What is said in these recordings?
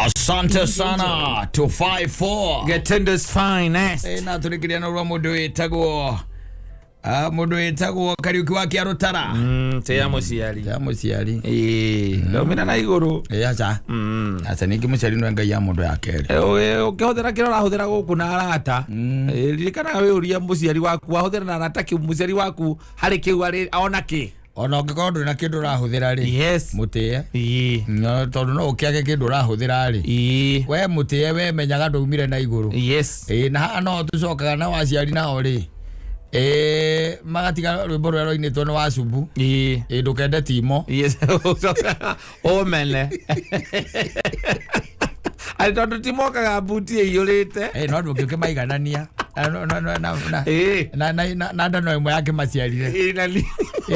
Asante sana 254. Getenda's finest. Na tũrĩkĩria na rwa mũndũ wĩtagwo mũndũ wĩtagwo Kariũki wa Kĩarũtara. Tea mũciari. Ya mũciari. Ĩĩ, ndaumĩra na igũrũ. Ĩ aca. Aca ningĩ mũciari nĩwe ngai ya mũndũ ya kerĩ. Ũkĩhũthĩra kĩrĩa ũrahũthĩra gũkũ na arata, ririkanaga wĩũrie mũciari waku wahũthĩra na arata kĩu, mũciari waku harĩ kĩu arĩ ona kĩ. Ona ũngĩkorwo ndũrĩ na kĩndũ ũrahũthĩra rĩ, mũtĩe. No, tondũ no ũkĩage kĩndũ ũrahũthĩra rĩ, we mũtĩe, we menyaga ndũumire na igũrũ. Ĩĩ, na haha no tũcokaga na waciari nao rĩ, ĩĩ, magatiga rwĩmbo rũrĩa rwainĩtwo nĩ Wacubu. Ĩĩ, ndũkende timo. Yes. Ũmene atĩ tondũ timokaga mbuti ĩiyũrĩte. Ĩĩ, no ndũngĩkĩmaiganania. Na ndano ĩmwe yake maciarire. Ĩĩ, na Ĩĩ,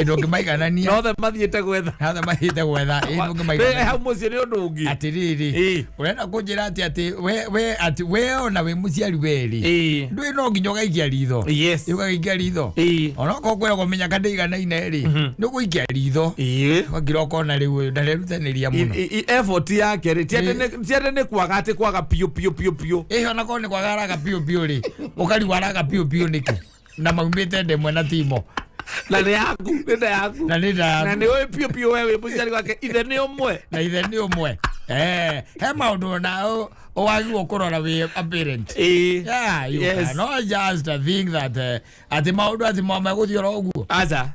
ndũngĩmaiganania. Nothe mathiĩte gwetha. Othe mathiĩte gwetha. Ĩĩ, ndũngĩmaiganania. Hau mũciĩ nĩ ũndũ ũngĩ. Atĩrĩrĩ, ũrenda kũnjĩra atĩ we atĩ we ona wĩ mũciari werĩ, ndũĩ no nginya ũgaikia ritho. Ũgaikia ritho. Onokorwo kwĩragwo mĩnyaka ndĩiganaine rĩ, nĩ ũgũikia ritho. Ũgakira ũkona rĩu ũyũ ndarerutanĩria mũno. Effort yake rĩ, ti atĩ nĩ kwaga, atĩ kwaga piũ piũ piũ piũ. Ĩĩ, onakorwo nĩ kwaga araga piũ piũ rĩ, ũkarigwo araga piũ piũ nĩkĩ na maumĩte ndemwe na timo. Na nĩ yaku, nĩ nda yaku. Na nĩ nda yaku. Na nĩ ũĩ piũ piũ we wĩ mũciari wake ithe nĩ ũmwe. Na ithe nĩ ũmwe. He maũndũ ona wagĩrĩirwo kũrora wĩ a parent. Yeah, you cannot just think that atĩ maũndũ atĩ megũthiĩ oro ũguo. Aca.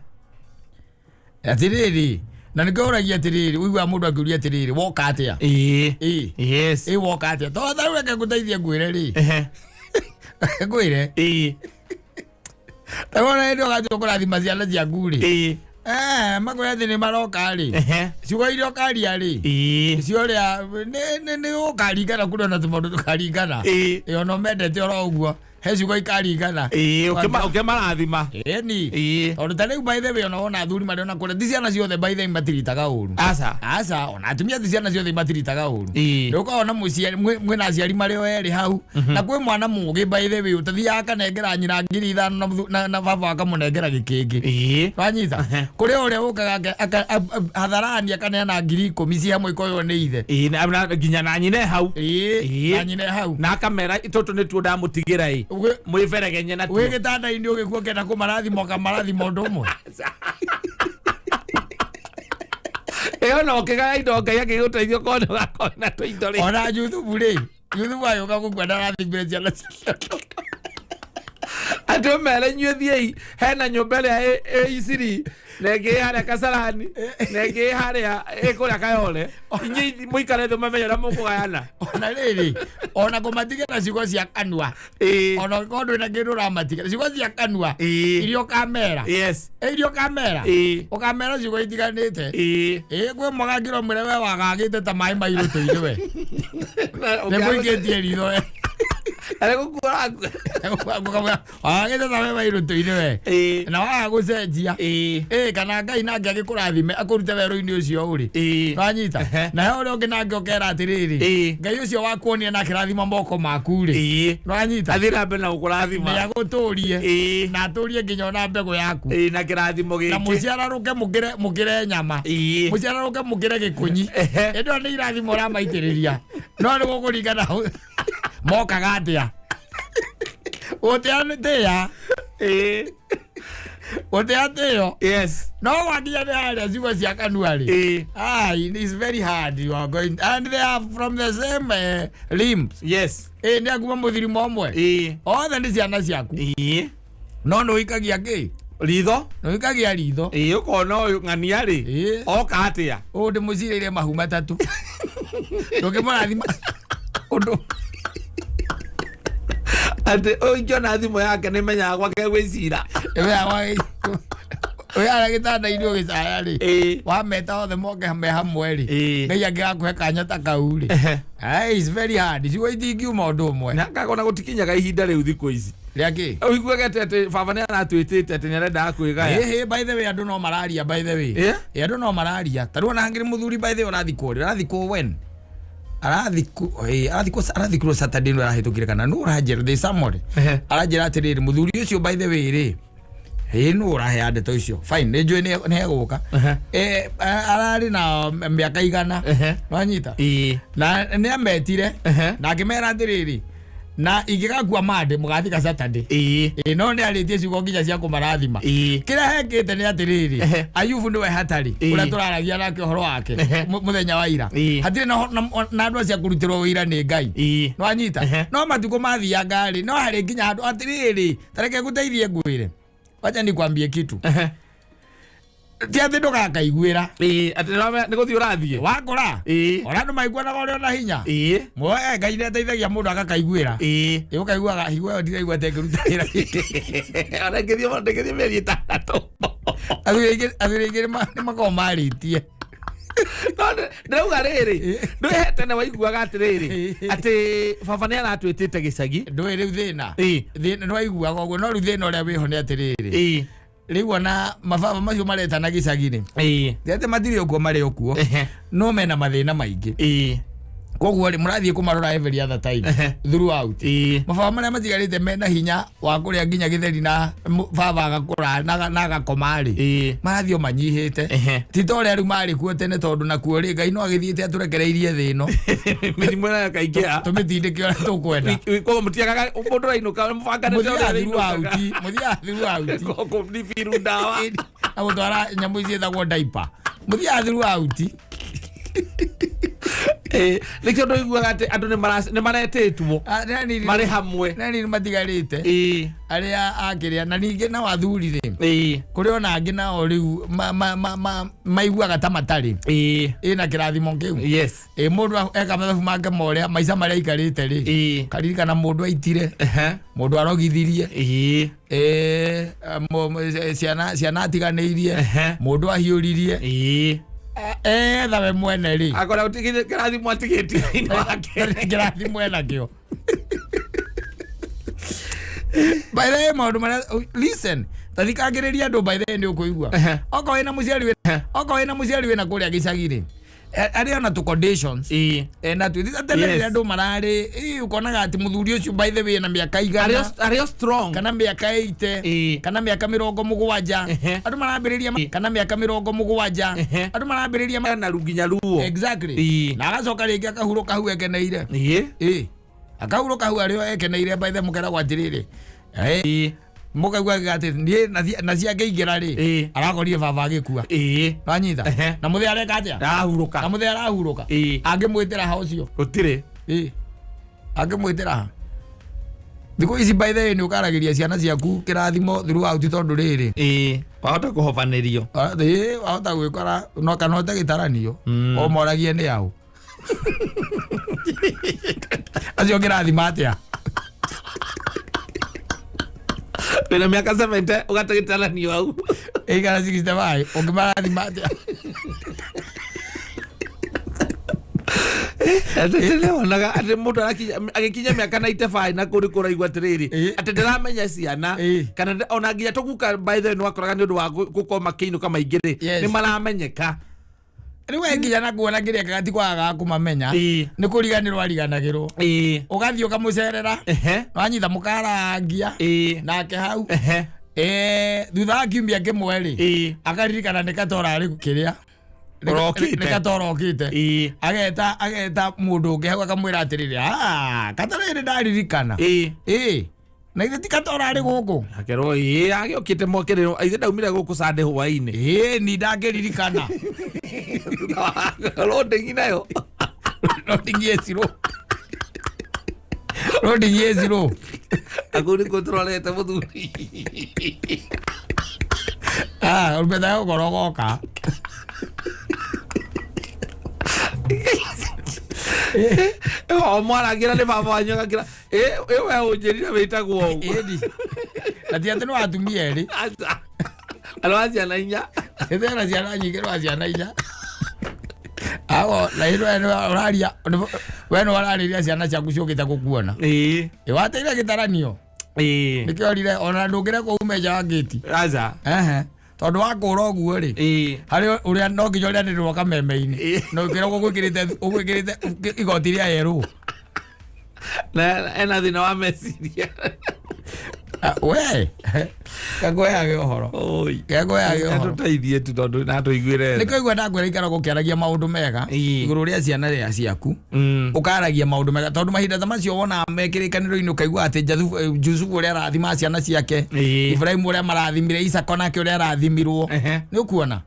Atĩrĩrĩ, na nĩkĩo ũragia atĩrĩrĩ, ũiguaga mũndũ akĩũria atĩrĩrĩ, woka atĩa? Ĩĩ. Ĩĩ, woka atĩa? Tondũ tarĩu reke ngũteithie ngwĩre rĩ. Ngwĩre. Tarĩu ona hĩndĩ ũgathiĩ kũrathima ciana ciaku rĩ. Makwĩra atĩ nĩ maroka rĩ. Ciugo iria ũkaria rĩ. Cio ũrĩa nĩ ũkaringana kũrĩ ona tũmaũndũ tũkaringana. Ĩĩ, ona ũmendete oro ũguo. He ciugo ikaringana. Ĩĩ, ũkĩmarathima. Ĩni. Tondũ ta rĩu by the way ona wona athuri marĩ ona kũrĩa, ti ciana ciothe by the way matiritaga ũru. Aca. Aca, ona atumia ti ciana ciothe matiritaga ũru. Nĩ ũkoragwo na mũciari mwĩna aciari marĩ o erĩ hau, na kwĩ mwana mũgĩ by the way ũtathiaga akanengera nyina 5,000 na baba akamũnengera gĩkĩngĩ. Wanyita? Kũrĩ ũrĩa ũkaga hadharani akaneana 10,000 ci hamwe ikoywo nĩ ithe. Ĩĩ, nginya na nyina hau. Ĩĩ, na nyina hau. Na akamera tũtũ nĩtuo ndamũtigĩra ĩ. Mwĩberegenye na tuo. Wĩ gĩtanda-inĩ ũgĩkua ũkĩenda kũmarathima ũkamarathima ũndũ ũmwe. Ĩyo na ũkĩgaya indo Ngai akĩgũteithia ũkorwo nĩ ũgakorwo na tũindo rĩ. Ona Juthubu rĩ, Juthubu agĩũka gũkua ndarathimire ciana ciake. Atĩ ũmere inyuĩ thiĩi hena nyũmba ĩrĩa ĩ Isiri na ĩngĩ ĩ harĩa Kasarani na ĩngĩ ĩ harĩa ĩ kũrĩa Kayole, inyuĩ mũikare thĩ mũmenye ũrĩa mũkũgayana. Ona rĩrĩ, ona kũmatigĩra ciugo cia kanua, ona ũngĩkorwo ndũrĩ na kĩndũ ũramatigĩra, ciugo cia kanua iria ũkamera. Iria ũkamera. Ũkamera ciugo itiganĩte. Ĩĩ, kwĩ mwagangĩra ũmwĩre we wagagĩte ta maĩ mairũ tũirĩ we. Nĩ mũikĩtie ritho we. Arĩ gũkua. Wagagĩte ta maĩ mairũ tũirĩ we. Na waga gũcenjia. Ĩĩ, kana Ngai nake agĩkũrathime akũrute werũ-inĩ ũcio ũrĩ. Wanyita? Na he ũrĩa ũngĩ nake ũkera atĩrĩrĩ, Ngai ũcio wakuonia na akĩrathima moko maku rĩ. Wanyita? Athiĩ na mbere na gũkũrathima. Nĩ agũtũrie. Na atũrie nginya ona mbegũ yaku. Ĩĩ, na kĩrathimo Na gĩkĩ. mũciararũke mũkĩre nyama. Mũciararũke mũkĩre gĩkũnyi. Ĩndĩ ĩyo nĩ irathimo ũramaitĩrĩria. No nĩ gũkũringana mokaga atĩa. Gũtĩa nĩ tĩa. Gũtĩa tĩo. No wakinya nĩ harĩa ciugo cia kanua rĩ. It is very hard. You are going and they are from the same limbs. Ĩĩ, nĩ akuma mũthirimo ũmwe. Othe nĩ ciana ciaku. No nĩ ũikagia kĩ? Ritho. Nĩ ũikagia ritho. Ĩĩ, ũkona ũyũ ng'ania rĩ. Oka atĩa? Ũũ ndĩmũcirĩire mahu matatũ. Ndũngĩmũrathima ũndũ. Atĩ ũyũ ingĩona thimũ yake nĩ menyaga gwake gwĩcira. Wĩ harĩa gĩtanda-inĩ ũgĩcaya rĩ. Wameta othe moke me hamwe rĩ. Ngai angĩgakũhe kanya ta kau rĩ. It's very hard. Ciugo itingiuma ũndũ ũmwe. Na ngakona gũtikinyaga ihinda rĩu thikũ ici. Rĩa kĩ? Ũiguage atĩ baba nĩ aratwĩtĩte atĩ nĩ arendaga kwĩgaya. Ĩhĩ, by the way andũ no mararia by the way. Ĩ, andũ no mararia. Ta rĩu ona hangĩrĩ mũthuri by the way ũrathikwo rĩ, ũrathikwo when? Arathikwo, ĩ, arathikwo, arathikirwo Saturday nĩ arahĩtũkire kana nũ ũranjĩra, there is somebody. Aranjĩra atĩrĩrĩ, mũthuri ũcio by the way rĩ, Ĩ nũ ũraheana ndeto icio? Fine, nĩ njũĩ nĩ hegũka. Ararĩ na mĩaka 100. Nwanyita? Na nĩ ametire na akĩmera atĩrĩrĩ, na ingĩgakua Monday mũgathika Saturday. Ĩ no nĩ arĩtie ciugo nginya cia kũmarathima. Kĩrĩa hekĩte nĩ atĩrĩrĩ, Ayubu nĩwe hatarĩ ũrĩa tũraragia nake ũhoro wake mũthenya wa ira. Hatirĩ na andũ acio a kũrutĩrwo ũira nĩ Ngai. Nwanyita? No matukũ mathianga rĩ, no harĩ nginya handũ atĩrĩrĩ, tareke ngũteithie ngwĩre. Wacha nikwambie kitu. Ti atĩ ndũgakaiguĩra. Atĩ nĩ gũthiĩ ũrathiĩ. Wakũra. Ona andũ maiguanaga ũrĩ ona hinya. Muoe Ngai nĩ ateithagia mũndũ agakaiguĩra. Ũkaiguaga higo ĩyo ndiraigua ta ĩngĩruta wĩra. Ona ingĩthiĩ mĩeri 6. Athuri aingĩ nĩ makoragwo marĩtie. No ndĩrauga rĩrĩ, ndwĩ tene waiguaga atĩrĩrĩ, atĩ baba nĩ aratwĩtĩte gĩcagi. Ndũĩ rĩu thĩna. Thĩna nĩwaiguaga ũguo, no rĩu thĩna ũrĩa wĩho nĩ atĩrĩrĩ. Rĩu ona mababa macio maretana gĩcagi rĩ, ti atĩ matirĩ ũkuo marĩ ũkuo, no mena mathĩna maingĩ. Koguo rĩ, mũrathiĩ kũmarora every other time throughout. Mababa marĩa matigarĩte mena hinya wa kũrĩa nginya gĩtheri na baba agakũra na agakoma rĩ, marathiĩ o manyihĩte. Ti ta ũrĩa rĩu marĩ kuo tene, tondũ nakuo rĩ, Ngai no agĩthiĩte atũrekereirie thĩ ĩno. Mĩrimũ ĩno yakaingĩha. Tũmĩtindĩke ũrĩa tũkwenda. Koguo mũtiagaga mũndũ ũrainũka, mũbanganĩte ũrĩa Mũthiaga ũrainũkaga. throughout, mũthiaga throughout. Kũbiru ndawa. Na gũtwara nyamũ ici ciĩtagwo diaper. Mũthiaga throughout. Nĩkĩo ndũiguaga atĩ andũ nĩ maretĩtwo marĩ hamwe. Nĩ anini matigarĩte. Arĩa akĩrĩa na ningĩ nao athuri rĩ, kũrĩ ona angĩ nao rĩu maiguaga ta matarĩ. Ĩna kĩrathimo kĩu. Mũndũ eka mathabu make ma ũrĩa maica marĩa aikarĩte rĩ, karirikana mũndũ aitire, mũndũ arogithirie, ciana atiganĩirie, mũndũ ahiũririe. Etha we mwene rĩ. Akora ũtigĩte kĩrathimo atigĩtie thĩinĩ wake. Kĩrathimo enakĩo. By the way, maũndũ marĩa, listen, tathikagĩrĩria andũ by the way nĩ ũkũigua. Okorwo wĩna mũciari wĩ, okorwo wĩna mũciari wĩna kũrĩa gĩcagi rĩ, arĩ ona tũ conditions. Na tu, tene rĩrĩa andũ mararĩ, ũkonaga atĩ mũthuri ũcio by the way ena mĩaka 100. Arĩ o strong. Kana mĩaka 80. Kana mĩaka 70. Andũ marambĩrĩria kana mĩaka 70. Andũ marambĩrĩria Ena nginya ruo. Exactly. Na agacoka rĩngĩ akahurũka hau ekeneire. Akahurũka hau arĩ o ekeneire by the mũkeragwo atĩrĩrĩ. Mũkaigua atĩ niĩ na ciake ingĩra rĩ, arakorire baba agĩkua. Wanyita? Na mũthee areka atĩa? Arahurũka. Na mũthee arahurũka. Angĩmwĩtĩra ha ũcio? Gũtirĩ. Angĩmwĩtĩra ha? Thikũ ici by the way nĩ ũkaragĩria ciana ciaku kĩrathimo throughout tondũ rĩrĩ. Wahota kũhobanĩrio. Wahota gwĩkora no kana ũte gĩtaranio. O moragie nĩ aũ. Acio kĩrathimo atĩa? Wĩna mĩaka 70 ũgate gĩtaranio hau. Ĩikara 65 ũngĩmarathima atĩa? Nĩwonaga atĩ mũndũ agĩkinya mĩaka 95 na kũrĩ kũraigua atĩrĩrĩ, atĩ ndĩramenya ciana, kana ona nginya tũguka by the way nĩwakoraga nĩ ũndũ wa gũkorwo makĩinũka maingĩ rĩ, nĩ maramenyeka. Rĩu we nginya na kuona kĩrĩa gati kwagaga kũmamenya, nĩ kũriganĩrwo ariganagĩrwo. Ũgathiĩ ũkamũcerera, wanyita mũkarangia, nake hau. Thutha wa kiumia kĩmwe rĩ, akaririkana nĩ katora arĩ kĩrĩa. Ũrokĩte. Nĩ katora okĩte. Ageta mũndũ ũngĩ hau akamwĩra atĩrĩrĩ, katora ĩrĩ ndaririkana. Na ithe ti katora arĩ gũkũ. Akerwo, agĩũkĩte mwakĩrĩrwo, ithe ndaumire gũkũ Sunday hwaĩ-inĩ. Ni ndangĩririkana. Loading nayo. Loading yecirwo. Loading yecirwo. Akũri kũtũrorete mũthuri. Ũrũmĩte gũkorwo goka. O mwaragĩra nĩ baba wanyu agakĩra, we ũnjĩrire wĩtagwo ũũ. Ĩni. Na ti atĩ nĩ watumia erĩ. Aca. Arĩ wa ciana inya. Ĩthĩ na ciana nyingĩ, nĩ wa ciana inya. Ago, na ĩno we nĩ ũraria, we nĩ ũrarĩria ciana ciaku ciũkĩte gũkuona. Ĩ, wateire gĩtaranio. Nĩkĩo orire, ona ndũngĩrekwo ume nja wa ngĩti. Aca. Tondũ wakũra ũguo rĩ, harĩ ũrĩa no nginya ũrĩanĩrĩrwo kameme-inĩ. Na ũkĩragwo ũgwĩkĩrĩte igoti rĩa yerũ. Na ena thĩna wa meciria. We. Ngakũheage ũhoro. Oi. Ngakũheage ũhoro. Atũteithie tu tondũ na tũiguĩre Nĩkĩo igua ndakwĩra ikara gũkĩaragia maũndũ mega Ĩĩ. igũrũ rĩa ciana rĩa ciaku, ũkaragia maũndũ mega, tondũ mahinda ta macio wonaga mekĩrĩkanĩro-inĩ, ũkaigua atĩ Jusufu ũrĩa arathima ciana ciake, Ibrahimu ũrĩa marathimire, Isaka nake ũrĩa arathimirwo. Nĩ ũkuona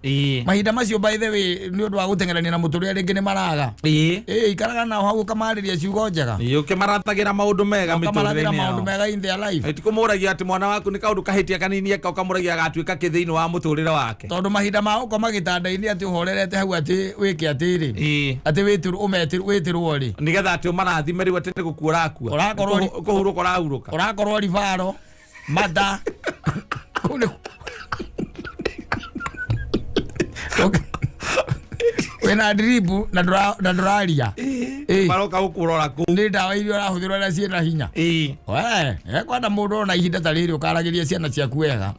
mahinda macio, by the way, nĩ ũndũ wa gũteng'erania na mũtũrĩre rĩngĩ nĩ maraga. Ĩĩ, ikaraga nao hau ũkamarĩria ciugo njega, Ũkĩmaratagĩra maũndũ mega ũkamarathĩra mĩtũrĩre-inĩ maũndũ yao. mega in their life. Ti kũmũragia atĩ mwana waku nĩ kaũndũ kahĩtia kanini eka, ũkamũragia agatuĩka kĩ thĩinĩ wa mũtũrĩre wake. Tondũ mahinda ma gũkoma gĩtanda-inĩ atĩ ũhorerete hau atĩ wĩke atĩrĩ, atĩ wĩtĩrwo rĩ, Nĩgetha atĩ ũmarathime rĩu atĩ nĩ gũkua ũrakua. Kũhurũka ũrahurũka. Ũrakorwo ribaro mata kũu nĩ wĩna drip na ndũraria. Ĩĩ. Maroka gũkũrora kũu. Nĩ ndawa iria ũrahũthĩrwo iria ciĩna hinya. We kwenda mũndũ ona ihinda ta rĩrĩ ũkaragĩria ciana ciaku wega.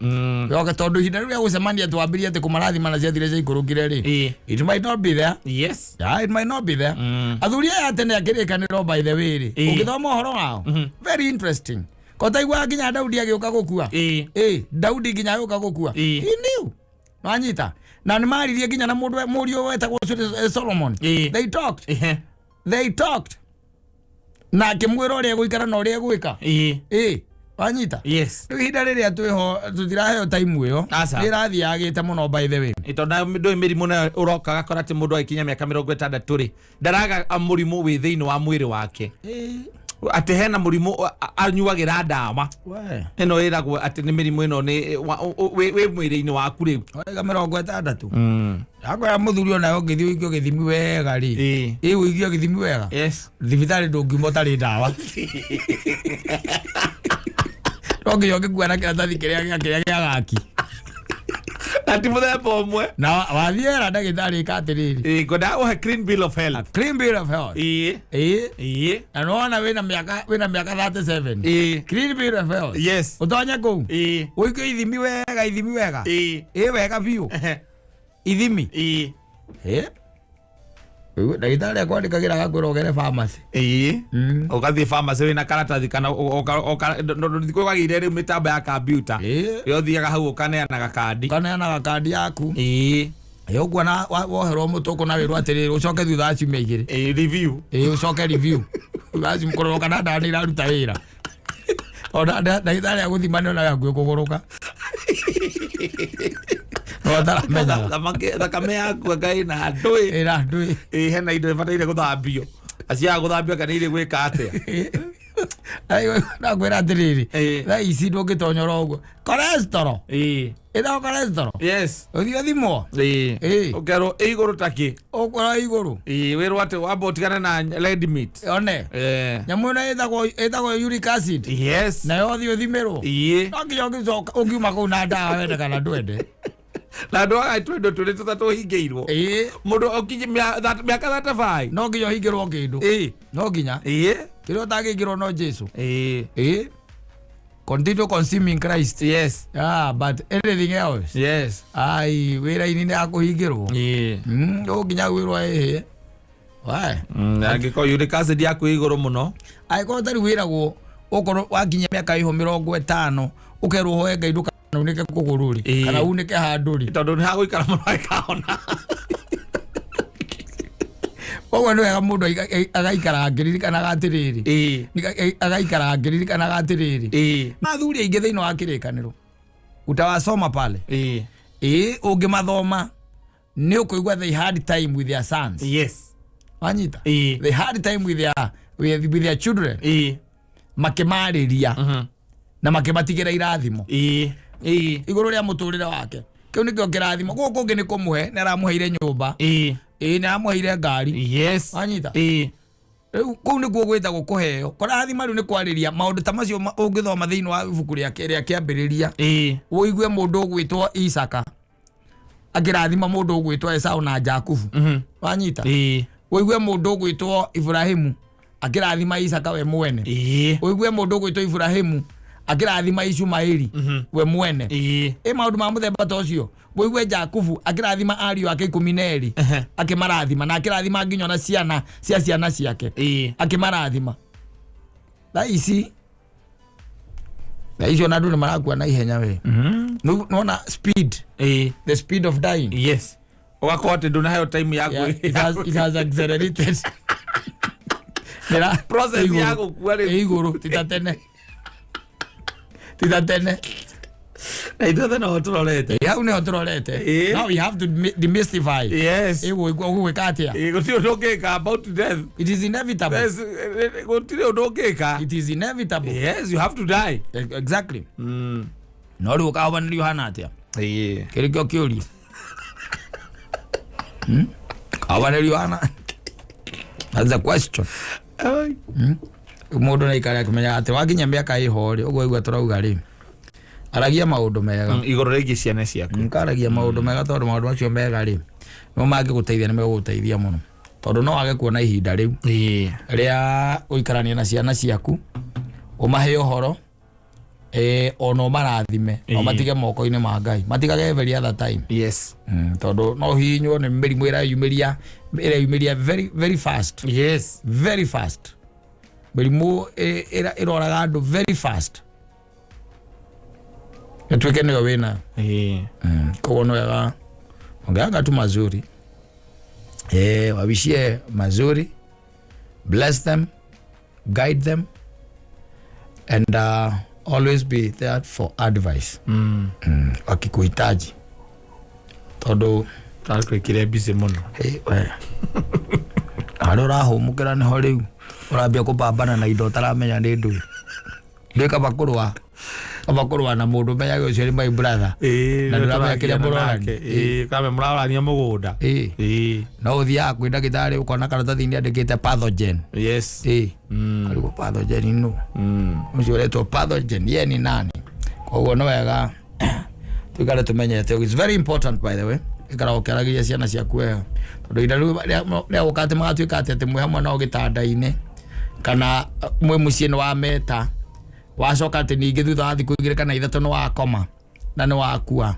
Yoke tondũ ihinda rĩu rĩa gũcemania twambĩrie atĩ kũmarathima na ciathire ciaikũrũkire rĩ, it might not be there. Yeah, it might not be there. Athuri aya tene akĩrĩkanĩro, by the way rĩ, ũngĩthoma ũhoro wao, very interesting, kotaiguaga nginya Daudi agĩũka gũkua. Ĩ, Daudi nginya agĩũka gũkua, he knew, wanyita, na nĩ maririe nginya na mũndũ mũriũ wetagwo Solomon. They talked. They talked na akĩmwĩra ũrĩa egũikara na ũrĩa egwĩka. Ĩ, wanyita? Rĩu ihinda rĩrĩa twĩho tũtiraheo time ĩyo. Aca. Nĩ ĩrathiĩ yagĩte mũno, by the way. Tondũ ndũĩ mĩrimũ nayo ũroka gakora atĩ mũndũ agĩkinya mĩaka 60 rĩ, ndaraga mũrimũ wĩ thĩinĩ wa mwĩrĩ wake, atĩ hena mũrimũ anyuagĩra ndawa ĩno ĩragwo atĩ nĩ mĩrimũ ĩno nĩ wĩ mwĩrĩ-inĩ waku rĩu. Waiga 60, akwĩra mũthuri onawe ũngĩthiĩ ũikio gĩthimi wega rĩ, ĩ, ũikio gĩthimi wega, thibitarĩ ndũngiuma ũtarĩ ndawa, no nginya ũngĩkua na kĩratathi kĩrĩa kĩrĩa gĩa gaki. Na ti mũthemba ũmwe. Na wathiĩ wera ndagĩtarĩ ĩka atĩrĩrĩ, Ngwendaga gũhe clean bill of health. Clean bill of health. Ĩ, na nĩwona wĩna mĩaka 37, clean bill of health, ũtonye kũu, ũikio ithimi wega, ithimi wega, ĩ, wega biũ, ithimi. Ĩ, ndagĩtarĩ akwandĩkagĩra agakwĩra ũgere pharmacy. Ũgathiĩ pharmacy wĩna karatathi kana thikũ wagĩire rĩu mĩtambo ya kambiuta. Ĩyo ũthiaga hau ũkaneanaga kandi. Ũkaneanaga kandi yaku. Ĩ, ũkuona woherwo mũtũkũ na wĩrwo atĩrĩrĩ, ũcoke thutha wa ciumia 2. Review. Ĩ, ũcoke review thutha wa ciumia kũrorwo kana ndawa nĩ iraruta wĩra, ona ndagĩtarĩ agũthima nĩ onaga hakuhĩ kũgũrũka no ataramenyaga. Thakame yaku anga ĩna ndũĩ. Ĩna ndũĩ. Ĩ, hena indo ibataire gũthambio, aciaga gũthambio kana irĩ gwĩka atĩa? Nakwĩra atĩrĩrĩ, thaa ici ndũngĩtonyora ũguo cholesterol, ĩtagwo cholesterol. Ũthiĩ ũthimwo. Ũkerwo ĩ igũrũ takĩ. Ũkũra igũrũ. Wĩrwo atĩ wamba ũtigane na red meat. One nyamũ ĩno ĩtagwo uric acid, nayo ũthiĩ ũthimĩrwo. No nginya ũngĩcoka ũngiuma kũu na ndawa, wende kana ndwende. Na andũ aya twĩndũ tũrĩ tũtatũhingĩirwo mũndũ ũkinye mĩaka 35. No nginya ũhingĩrwo kĩndũ. No nginya kĩrĩa ũtangĩingĩrwo no Jesu. Ĩ, continue consuming Christ. Ah, but anything else, ai, wĩra-inĩ nĩ akũhingĩrwo. No nginya wĩrwo ĩhĩ wae. Angĩkorwo uric acid yaku ĩ igũrũ mũno. Angĩkorwo tarĩu wĩragwo ũkorwo wakinya mĩaka ĩho 50, ũkerwo ũhoe Ngai ndũkanaunĩke kũgũrũ rĩ, kana unĩke handũ rĩ. Tondũ nĩ hagũikara mũno agĩkahona. Koguo nĩ wega mũndũ agaikara akĩririkanaga atĩrĩrĩ, agaikara akĩririkanaga atĩrĩrĩ, athuri aingĩ thĩinĩ wa kĩrĩkanĩro utawasoma pale, ĩ, ũngĩmathoma nĩ ũkũigua they had time with their sons. Wanyita? They had time with their children, makĩmarĩria na makĩmatigĩra irathimo Ĩĩ. Ĩĩ. Igũrũ rĩa mũtũrĩre wake, kĩu nĩkĩo kĩrathimo. Gũkũ kũngĩ nĩ kũmũhe, nĩ aramũheire nyũmba, ĩ, nĩ aramũheire ngari. Wanyita? Rĩu kũu nĩkuo gwĩtagwo kũheo kũrathima. Rĩu nĩ kwarĩria maũndũ ta macio ũngĩthoma thĩinĩ wa ibuku rĩa kĩambĩrĩria, ũigue mũndũ ũgwĩtwo Isaka akĩrathima mũndũ ũgwĩtwo Esau na Jakubu. Wanyita? Ũigue mũndũ ũgwĩtwo Ibrahimu akĩrathima Isaka we mwene. Ũigue mũndũ ũgwĩtwo Ibrahimu akĩrathima Ishumaeli we mwene. Ĩ, maũndũ ma mũthemba ta ũcio. Ũigue Jakubu akĩrathima ariũ ake 12, akĩmarathima na akĩrathima nginya ona ciana cia ciana ciake, akĩmarathima. Thaa ici Thaa icio ona andũ nĩ marakua na ihenya we. Nona speed, the speed of dying. Yes, ũgakorwo atĩ ndũnaheo time ya Yeah, it has accelerated. Process Ĩ igũrũ. ya gũkua rĩu. Ĩ igũrũ, ti ta tene, ti ta tene. Na ithuothe no tũrorete. Ĩ, hau nĩho tũrorete. Now we have to demystify. Ũgwĩka atĩa? Gũtirĩ ũndũ ũngĩka about death. It is inevitable. Yes, gũtirĩ ũndũ ũngĩka. It is inevitable. Yes, you have to die. Exactly. No rĩu ũkahobanĩrio hana atĩa? Kĩrĩ kĩo kĩũria. Kahobanĩrio hana, that's the question. Ai. Mũndũ naikare akĩmenyaga atĩ wakinya mĩaka ĩho rĩ, ũguo igua tũrauga rĩ, aragia maũndũ mega. Igũrũ rĩgiĩ ciana ciaku. Nkaragia maũndũ mega, tondũ maũndũ macio mega rĩ, nĩmo mangĩgũteithia, nĩ megũgũteithia mũno, tondũ no wage kuona ihinda rĩu rĩa gũikarania na ciana ciaku, ũmahe ũhoro, ona ũmarathime, na ũmatige moko-inĩ ma Ngai, matigage every other time. Tondũ no hihinywo nĩ mĩrimũ ĩreyumĩria, ĩreyumĩria very very fast. Very fast, mĩrimũ ĩroraga andũ very fast, ĩtuĩke nĩyo wĩnayo. Koguo nĩ wega ongeanga tu mazuri, wawishie mazuri, bless them, guide them and always be there for advice wakikuhitaji, tondũ Twĩkire busy mũno. Hey, we harĩa ũrahũmũkĩra nĩho rĩu ũrambia kũpambana na indo ũtaramenya nĩ ndũĩ. Ndũĩ kaba kũrũa na mũndũ ũmenyage ũcio nĩ my brother na ndũramenya kĩrĩa mũrorania. Kame mũrarorania mũgũnda. No ũthiaga kwĩ ndagĩtarĩ ũkona karatathi-inĩ andĩkĩte pathogen. Karigwo pathogen nũ? Ũcio ũretwo pathogen ye ni nani? Koguo nĩ wega tuikare tũmenyete. It's very important, by the way, ikara ũkĩaragĩria ciana ciaku wega, tondũ ihinda rĩu rĩa gũka atĩ magatuĩka atĩ mwĩ hamwe nao gĩtanda-inĩ kana mwĩ mũciĩ nĩ wameta, wacoka atĩ ningĩ thutha wa thikũ 2 kana 3 nĩ wakoma na nĩ wakua,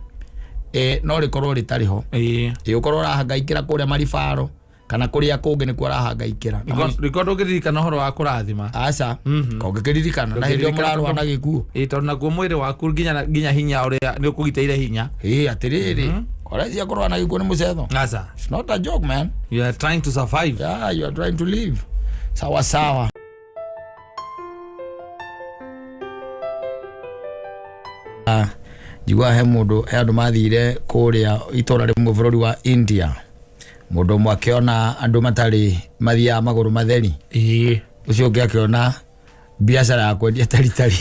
no rĩkorwo rĩtarĩ ho. Ĩ ũkorwo ũrahangaikĩra kũrĩa maribaro kana kũrĩa kũngĩ nĩkuo ũrahangaikĩra. Riko ndũngĩririkana ũhoro wa kũrathima. Aca, kongĩkĩririkana na hĩndĩ ĩyo mũrarũa na gĩkuũ. Tondũ naguo mwĩrĩ waku nginya hinya ũrĩa nĩ ũkũgitĩire hinya. Ĩ atĩrĩrĩ, kora cia kũrũa na gĩkuũ nĩ mũcetho. Aca. It's not a joke, man. You are trying to survive. Yeah, you are trying to live. Sawa sawa. Ah, njiguaga he mũndũ, he andũ mathire kũrĩa itũra rĩmwe bũrũri wa India, mũndũ ũmwe akĩona andũ matarĩ mathiaga magũrũ matheri, ũcio ũngĩ akĩona biacara ya kwendia taritari.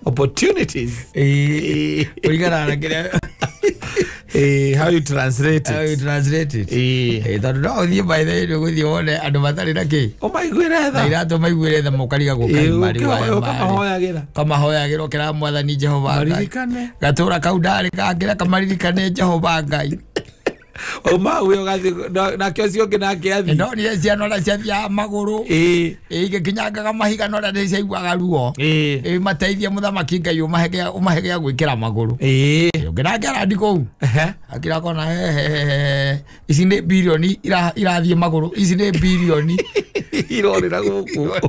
Opportunities. Kũringana na kĩrĩa How you translate how you it. Translate it. Tondũ no ũthiĩ, by the way, ũgũthiĩ wone andũ matarĩ na kĩ Ũmaiguĩre na tha. iratũ maiguĩre tha, mũkarigagwo kaima rĩu aya marĩ. Ũkamahoyagĩra. Kamahoyagĩra ũkĩra mwathani Jehova Ngai. Maririkane. Gatũra kau ndarĩ kangĩra kamaririkane Jehova Ngai. Uma uyo ũgathiĩ nake ũcio ũngĩ nake athiĩ. Ndonire ciana ũrĩa ciathiaga magũrũ igĩkinyangaga mahiga na ũrĩa nĩciaiguaga ruo. Mateithie mũthamaki Ngai, ũmahe gĩa gwĩkĩra magũrũ. Ũngĩ nake arandi kũu akira kona hehehehe, ici nĩ birioni irathiĩ magũrũ, ici nĩ birioni. Irorĩra gũkũ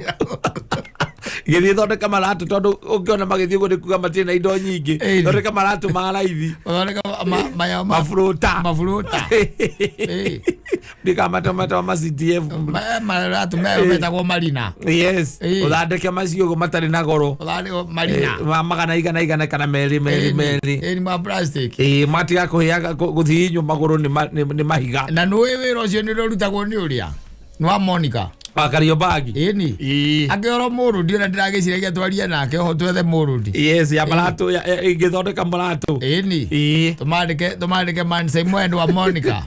gĩthiĩ thondeka maratũ, tondũ ũngĩona magĩthiĩ ũguo nĩ kuga matirĩ na indo nyingĩ. Thondeka maratũ ma raithi. Ũthondeka maya maburuta. Maburuta. Ndikamatamata ma CDF. Maratũ merũ metagwo marina. Ũthondeke macio ũguo matarĩ na goro. Ũthondeke marina. Ma magana igana igana kana merĩ merĩ merĩ. Ĩni ma plastic. Matiga kũhĩaga gũthihinywo magũrũ nĩ mahiga. Na nĩũĩ wĩra ũcio nĩ ũrutagwo nĩ ũrĩa nĩ wa Monica. Wa Kariobangi. Ĩni akĩoro mũrũndi ona ndĩragĩciragia twarie nake oho twethe mũrũndi. Yes, ya maratũ ĩngĩthondeka maratũ. Ĩni tũmandĩke Mansai mwendwa wa Monica,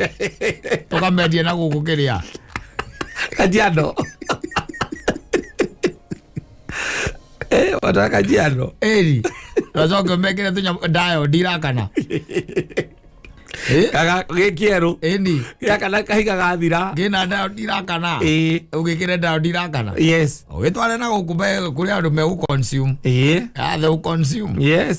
tũkamendie na gũkũ kĩrĩa. Kajiado. Wataka Kajiado. Ĩni tũcoke mekĩre tũnyamũ ndayo ndirakana. Kaga gĩkĩerũ. Ĩni. Gĩaka kahiga gathira. Ngĩna ndayo ndirakana. Ũgĩkĩre ndayo ndirakana. Ũgĩtware na gũkũ kũrĩ andũ megũ consume. They will consume.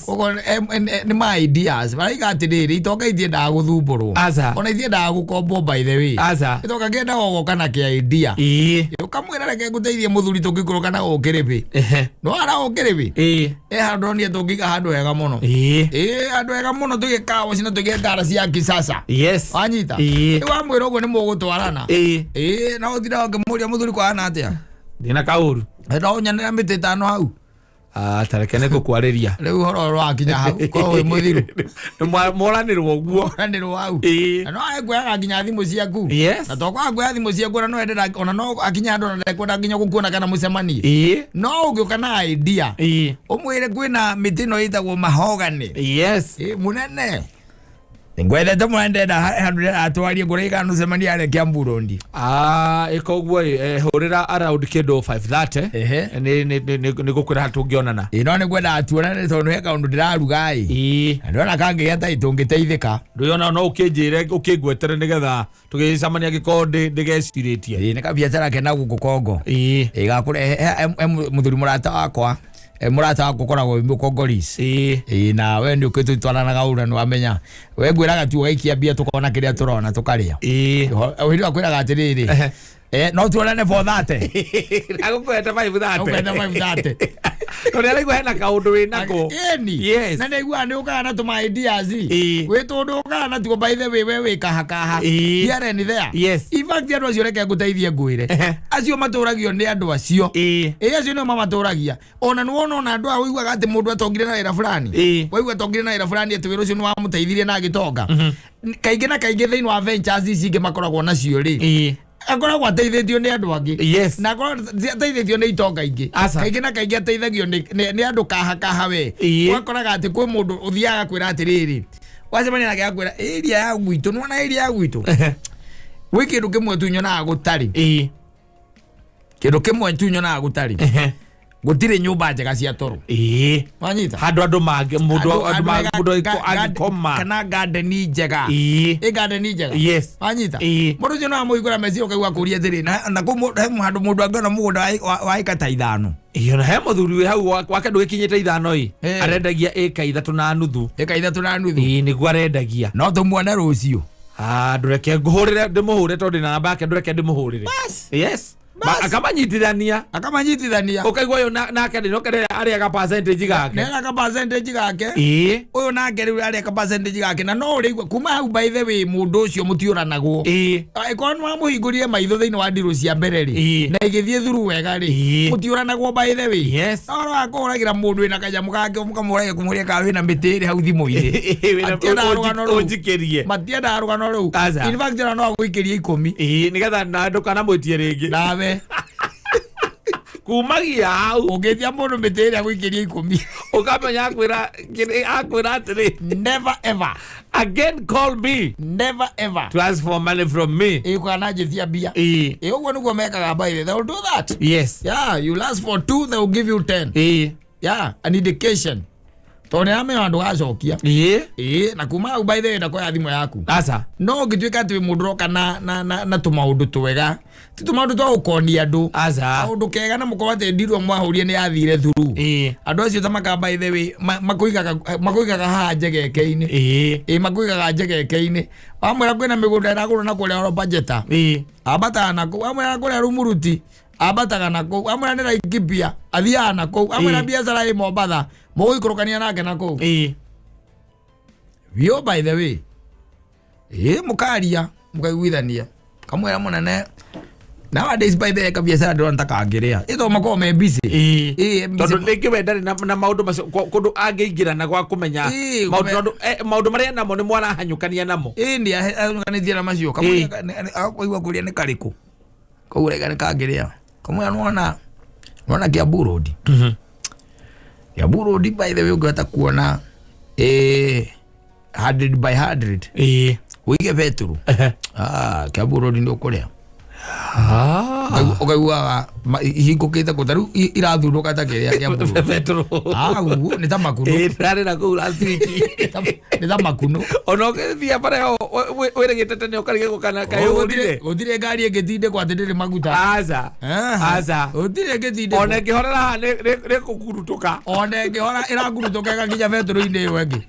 Koguo nĩ ma ideas maraiga atĩrĩrĩ, itonga itiendaga gũthumbũrwo. Aca. Ona itiendaga gũkombwo, by the way. Aca. Gĩtonga kĩendaga gũka na kĩa idea. You Ũkamwĩra reke ngũteithie mũthuri tũngĩikũrũka na gũkũ Kĩrĩbĩ. Ehe. No ara gũkũ Kĩrĩbĩ. Ĩĩ. E handũ ndonire tũngĩiga handũ hega mũno. Ĩĩ. Ĩĩ handũ hega mũno tũige kawaci na tũige ngara cia kisasa. Yes. Wanyita? Ĩĩ. Rĩu wamwĩra ũguo nĩ mũgũtwarana. Ĩĩ. Ĩĩ na ũtinda ũkĩmũria mũthuri kũhana atĩa? Ndina kaũru. No ũnyanĩra mĩtĩ ĩtano hau. Ah, tareke nĩ ngũkwarĩria. Rĩu ũhoro ũyũ wakinya hau korwo wĩ mũthiru. Nĩ moranĩrwo ũguo. Ũranĩrwo hau. Ĩĩ. Na no ekuoyaga nginya thimũ ciaku. Yes. Na to kwaga kuoya thimũ ciaku ona no endera ona no akinya handũ ona ndekwenda nginya gũkuona kana mũcemanie. Ĩĩ. No ũngĩũka na idea Ĩĩ. ũmwĩre kwĩna mĩtĩ ĩno ĩtagwo mahogany. Yes. Ĩ mũnene. Ngwendete mũno ndenda handũ ndĩratwarie ngũraiga kana ũcemanie harĩa Kiambu Road. Ah, ĩkoguo ĩ hũrĩra around kĩndũ 5:30. Ehe. Nĩ nĩ nĩ nĩ ngũkwĩra handũ tũngĩonana. Ĩ no nĩngwendaga tuonane tondũ he kaũndũ ndĩraruga ĩ. Ĩĩ. Na ndĩrona kangĩgĩa ta tũngĩteithĩka. Ndũyona no ũkĩnjĩre ũkĩngwetere nĩgetha tũgĩcemania angĩkorwo ndĩgecirĩtie. Ĩ nĩ kabiacara kena gũkũ Kongo. Ĩĩ. Ĩ gakũrehe he mũthuri mũrata wakwa mũrata wakwa ũkoragwo wĩ mũkongoris. Ĩĩ. Ĩ na we nĩ ũkĩte twaranaga ũru na nĩwamenya. We ngwĩraga tu ũgaikia mbia tũkona kĩrĩa tũrona tũkarĩa. Ĩĩ. Hĩndĩ ĩyo akwĩraga atĩrĩrĩ. Ehe. No tuonane for that. Agũkwete 5:30. Ũkwete 5:30. Tondũ araigua hena kaũndũ wĩ nako. Ĩni. Yes. Na nĩaiguaga nĩ ũkaga na tũma ideas. Ĩĩ. Wĩ tũndũ ũkaga natuo by the way we wĩ kahakaha. Ĩĩ. Here and there. Yes. In fact andũ acio reke ngũteithie ngwĩre. Ehe. Acio matũragio nĩ andũ acio. Ĩĩ. Ĩ acio nĩo mamatũragia. Ona nĩwona ona andũ aya ũiguaga atĩ mũndũ atongire na wĩra fulani. Ĩĩ. Waigua atongire na wĩra fulani atĩ wĩra ũcio nĩwamũteithirie na agĩtonga. Kaingĩ na kaingĩ thĩinĩ wa ventures ici ingĩ makoragwo nacio rĩ. Ĩĩ. Akoragwo ateithĩtio nĩ andũ angĩ. Yes. Na akoragwo ateithĩtio nĩ itonga ingĩ. Aca. Kaingĩ na kaingĩ ateithagio nĩ andũ kaha kaha we. Ĩĩ. Ũgakoraga atĩ kwĩ mũndũ ũthiaga kwĩra atĩrĩrĩ. Wacemania nake akwĩra area ya gwitũ nĩwona area ya gwitũ. Gwĩ kĩndũ kĩmwe tu nyonaga gũtarĩ. Ĩĩ. Kĩndũ kĩmwe tu nyonaga gũtarĩ. Ehe. Gũtirĩ nyũmba njega cia toro. Ĩĩ. Wanyita? Handũ andũ mangĩ mũndũ andũ mũndũ angĩkoma. kana garden njega. Ĩĩ. Ĩ garden njega. Yes. Wanyita? Ĩĩ. Mũndũ ũcio no amũhingũra meciria ũkaigua akũria atĩrĩ na kũu he handũ mũndũ angĩona mũgũnda wa ĩka ta ithano. Ĩĩ ona he mũthuri wĩ hau wake ndũgĩkinyĩte ithano ĩ. Ĩĩ. Arendagia ĩka 3.5. Ĩka 3.5. Ĩĩ nĩguo arendagia. No tũmuone rũciũ. Ah, ndũreke ngũhũrĩre ndĩmũhũre tondũ ndĩna namba yake ndũreke ndĩmũhũrĩre. Bas. Yes. Bas. Akamanyitithania. Akamanyitithania. Ũkaigua ũyũ nake ndĩ noke arĩaga percentage gake. Nĩarĩa ka percentage gake. Ĩĩ. Ũyũ nake rĩu arĩa ka percentage gake na no ũrĩigua kuma hau by the way mũndũ ũcio mũtiũranagwo. Ĩĩ. Angĩkorwo nĩ wamũhingũrire maitho thĩinĩ wa ndirũ cia mbere rĩ Ĩĩ. na igĩthiĩ thuru wega rĩ Ĩĩ. mũtiũranagwo by the way. Yes. No ũroa kũhũragĩra mũndũ wĩna kanyamũ gake mũkamũragia kũmũria kana wĩna mĩtĩ ĩrĩ hau thimũ-inĩ. Matiendaga rũgano rũu. Ũnjikĩrie. Matiendaga rũgano rũu. Aca. In fact ona no agũikĩrie 10. Ĩĩ nĩgetha na ndũkanamwĩtie rĩngĩ. Nawe Kumagia hau ũngĩtia mũndũ mĩtĩ ĩrĩa agũikĩrie 10. ũkamenya akwĩra akwĩra atĩrĩ Never ever. again call me Never ever. to ask for money from me. Ĩ kana njĩtia mbia. Ĩĩ. Ĩ ũguo nĩguo mekaga by the way. They will do that. Yes. Yeah, you last for 2 they will give you 10. Ĩĩ. Yeah, an indication. Tondũ nĩaramenya ndũgacokia. Ĩĩ. Ĩĩ na kuma hau by the way ndakoya thimũ yaku. Aca. No ũngĩtuĩka atĩ wĩ mũndũ ũroka na tũmaũndũ twega ti tũmaũndũ twa gũkonia andũ. Aca. Kaũndũ kega na mũkorwo atĩ ndirwo mwahũrire nĩ yathire thuru. Ĩĩ. Andũ acio ta maka by the way makũigaga haha njegeke-inĩ. Ĩĩ. Ĩ makũigaga njegeke-inĩ. Wamwĩra kwĩna mĩgũnda ĩragũrwo na kũrĩa Oro Bajeta. Ĩĩ. Ambataga na kũu. Wamwĩra kũrĩa Rumuruti ambataga na kũu. Wamwĩra nĩ Laikipia athiaga na kũu. Wamwĩra Ĩĩ. biacara ĩ Mombatha mũgũikũrũkania nake na kũu. Ĩĩ. Bio by the way. Ĩ mũkaria mũkaiguithania. Kamwĩra mũnene nowadays by the way kabiacara ndĩrona ta kangĩrĩa. Ĩ tondũ makoragwo me busy. Ĩĩ. Ĩ busy. Tondũ rĩngĩ we ndarĩ na maũndũ macio kũndũ angĩingĩra gwa kũmenya Ĩĩ, maũndũ tondũ maũndũ marĩa namo nĩ mwarahanyũkania namo. Ĩ nĩ ahanyũkanĩtie na macio. Kamwĩra akaigua kũria nĩ karĩkũ. Koguo raiga nĩ kangĩrĩa. Kamwĩra nĩwona Kiambu Road. Kiambu Road by the way ũngĩhota kuona 100 by 100 Ĩĩ. ũige betũrũ. Ehe. Ah, Kiambu Road nĩ ũkũrĩa. Ah. Ũkaiguaga ihingũkĩte kũ ta rĩu irathundũka ta kĩrĩa Kiambu Road. Betũrũ. Ah, ũguo nĩ ta makunũ. Ĩĩ ndarĩ na kũu last week. Nĩ ta makunũ. Ona ũgĩthiĩ bara ĩyo wĩrĩgĩte tene ũkarigwo kana kaĩ ũrire. Gũtirĩ ngari ĩngĩtindĩkwo atĩ ndĩrĩ maguta. Aca. Aca. Gũtirĩ ĩngĩtindĩkwo. Ona ĩngĩhorera haha nĩ kũkurutũka. Ona ĩngĩhora ĩrakurutũka ĩgakinya betũrũ-inĩ ĩyo ĩngĩ.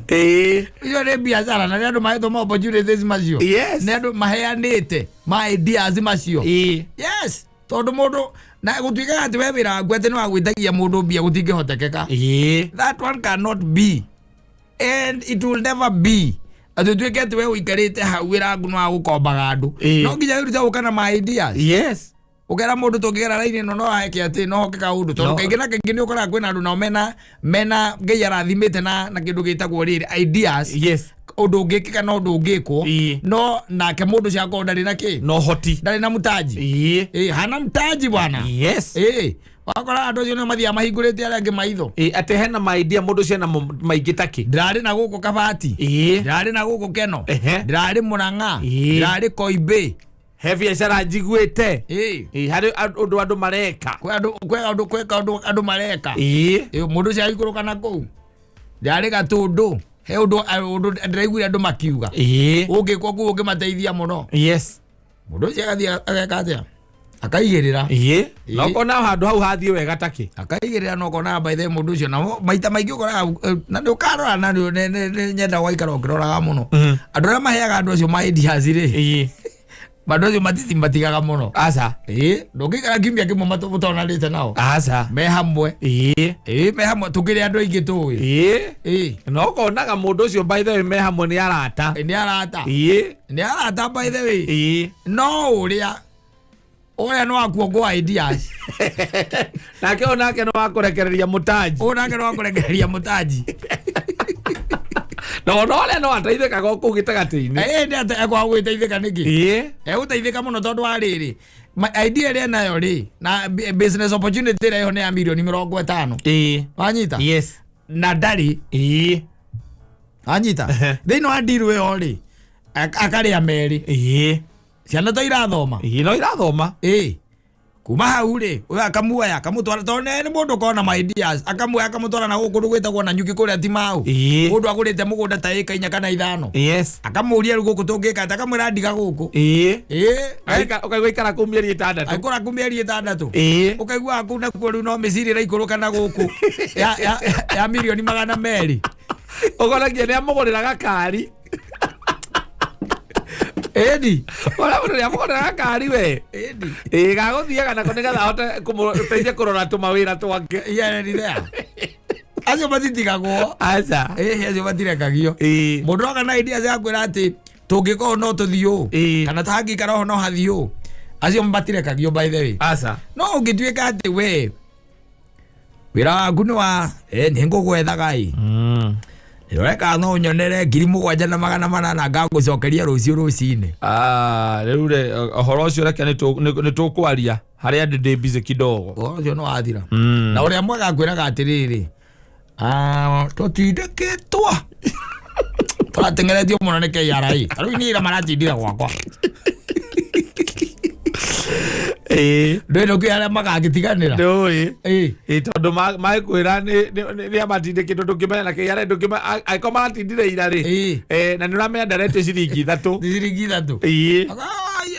Icio nĩ biacara na nĩ andũ mahetwo ma opportunities macio. Nĩ andũ maheanĩte ma ideas macio. Yes, tondũ mũndũ na gũtuĩkaga atĩ we wĩra waku atĩ nĩ wa gwĩtagia mũndũ mbia gũtingĩhotekeka. That one cannot be and it will never be atĩ ũtuĩke atĩ we ũikarĩte hau wĩra waku nĩ wa gũkombaga andũ. No nginya wĩrute gũka na ma ideas. Ũkera mũndũ tũngĩgera raini ĩno no heke atĩ no hoke kaũndũ tondũ kaingĩ na kaingĩ nĩ ũkoraga kwĩna andũ nao mena Ngai arathimĩte na kĩndũ gĩtagwo rĩrĩ ideas. Ũndũ ũngĩkĩka na ũndũ ũngĩkwo. No nake mũndũ ũcio akorwo ndarĩ na kĩ? No hoti. Ndarĩ na mtaji. Hana mtaji bwana. Wakora andũ acio nĩo mathiaga mahingũrĩte arĩa angĩ maitho. Atĩ hena ma idea mũndũ ũcio ena maingĩ takĩ. Ndĩrarĩ na gũkũ Kabati. Ndĩrarĩ na gũkũ Keno. Ndĩrarĩ Mũrang'a. Ndĩrarĩ Koimbĩ. He biacara njiguĩte. Harĩ ũndũ andũ mareka. Kwĩ andũ, kwĩ andũ, kwĩ kaũndũ andũ mareka. Mũndũ ũcio agĩikũrũka na kũu. Ndĩrarĩ Gatũndũ. He ũndũ ndĩraiguire andũ makiuga. Ũngĩkwo kũu ũngĩmateithia mũno. Mũndũ ũcio agathiĩ ageka atĩa? Akaigĩrĩra. Na ũkona handũ hau hathiĩ wega takĩ. Akaigĩrĩra na ũkona by the way mũndũ ũcio na maita maingĩ ũkoraga, na nĩ ũkarora na nĩ nyenda gũgaikara ũkĩroraga mũno. Andũ arĩa maheaga andũ acio ma ideas rĩ. Andũ acio matigaga mũno. Aca. Ndũngĩikara kiumia kĩmwe mũtonanĩte nao. Aca. Me hamwe. Me hamwe tũkĩrĩ andũ aingĩ tũĩ. Na ũkonaga mũndũ ũcio by the way me hamwe nĩ arata. Nĩ arata. Nĩ arata by the way. No ũrĩa nĩ wakuongo ideas. Nake o nake nĩ wakũrekereria mũtanji. O nake nĩ wakũrekereria mũtanji. Na ona ũrĩa no ateithĩkaga o kũu gĩtagatĩ-inĩ. Nĩ ekwaga gwĩteithĩka nĩkĩ? Egũteithĩka mũno tondũ wa rĩrĩ. Idea ĩrĩa nayo rĩ, na business opportunity ĩrĩa ĩho nĩ ya mirioni mĩrongo ĩtano. Wanyita? Na ndarĩ. Wanyita? Thĩinĩ wa deal ĩyo rĩ, akarĩa merĩ. Ciana to irathoma. No irathoma. Kuma hau rĩ, ũyũ akamuoya, akamũtwara, tondũ nĩ mũndũ ũkoragwo na ma ideas, akamuoya akamũtwara na gũkũ kũndũ gwĩtagwo na nyuki kũrĩa Timau. Mũndũ agũrĩte mũgũnda ta ĩka 4 kana 5. Akamũria rĩu gũkũ tũngĩka atĩa, akamwĩra ndiga gũkũ. Ũkaigua ikara kũu mĩeri 6. Aikora kũu mĩeri 6. Ũkaigua kũu nakuo rĩu no mĩciri ĩraikũrũka na gũkũ. Ya mirioni magana merĩ. Ũkona nginya nĩamũgũrĩra gakari. Edi. Ora mũndũ nĩamũgũrĩra gakari we. Edi. Gagũthiaga nako nĩgetha ahote kũmũteithia kũrora tũmawĩra twake. Yeah, nĩ there. Acio matitigagwo. Aca. Acio matirekagio. Mũndũ oka na idea cia kwĩra atĩ tũngĩkorwo no tũthiĩ ũũ. Kana tangĩikara oho no hathiĩ ũũ. Acio matirekagio by the way. Aca. No ũngĩtuĩka atĩ we wĩra waku nĩ wa, nĩ ngũgwethaga ĩ. Ũreka no ũnyonere ngiri mũgwanja na magana manana ngagũcokeria rũciũ rũcinĩ. Rĩu rĩ, ũhoro ũcio reke nĩ tũkwaria harĩa ndĩ busy kidogo. Ũhoro ũcio nĩ wathira. Na ũrĩa mwega ngwĩraga atĩrĩrĩ, tũtindĩkĩtwo. Tũrateng'eretio mũno nĩ KRA. Ta rĩu niĩ ira maratindire gwakwa. Ndũĩ nĩkĩo arĩa magagĩtiganĩra? Ndũĩ. Tondũ magĩkwĩra nĩ amatindĩkĩtwo ndũngĩmenya na KRA ndũngĩmenya, angĩkorwo maratindire ira rĩ. Na nĩ ũramenya ndaretio ciringi 3. Nĩ ciringi 3. Ai,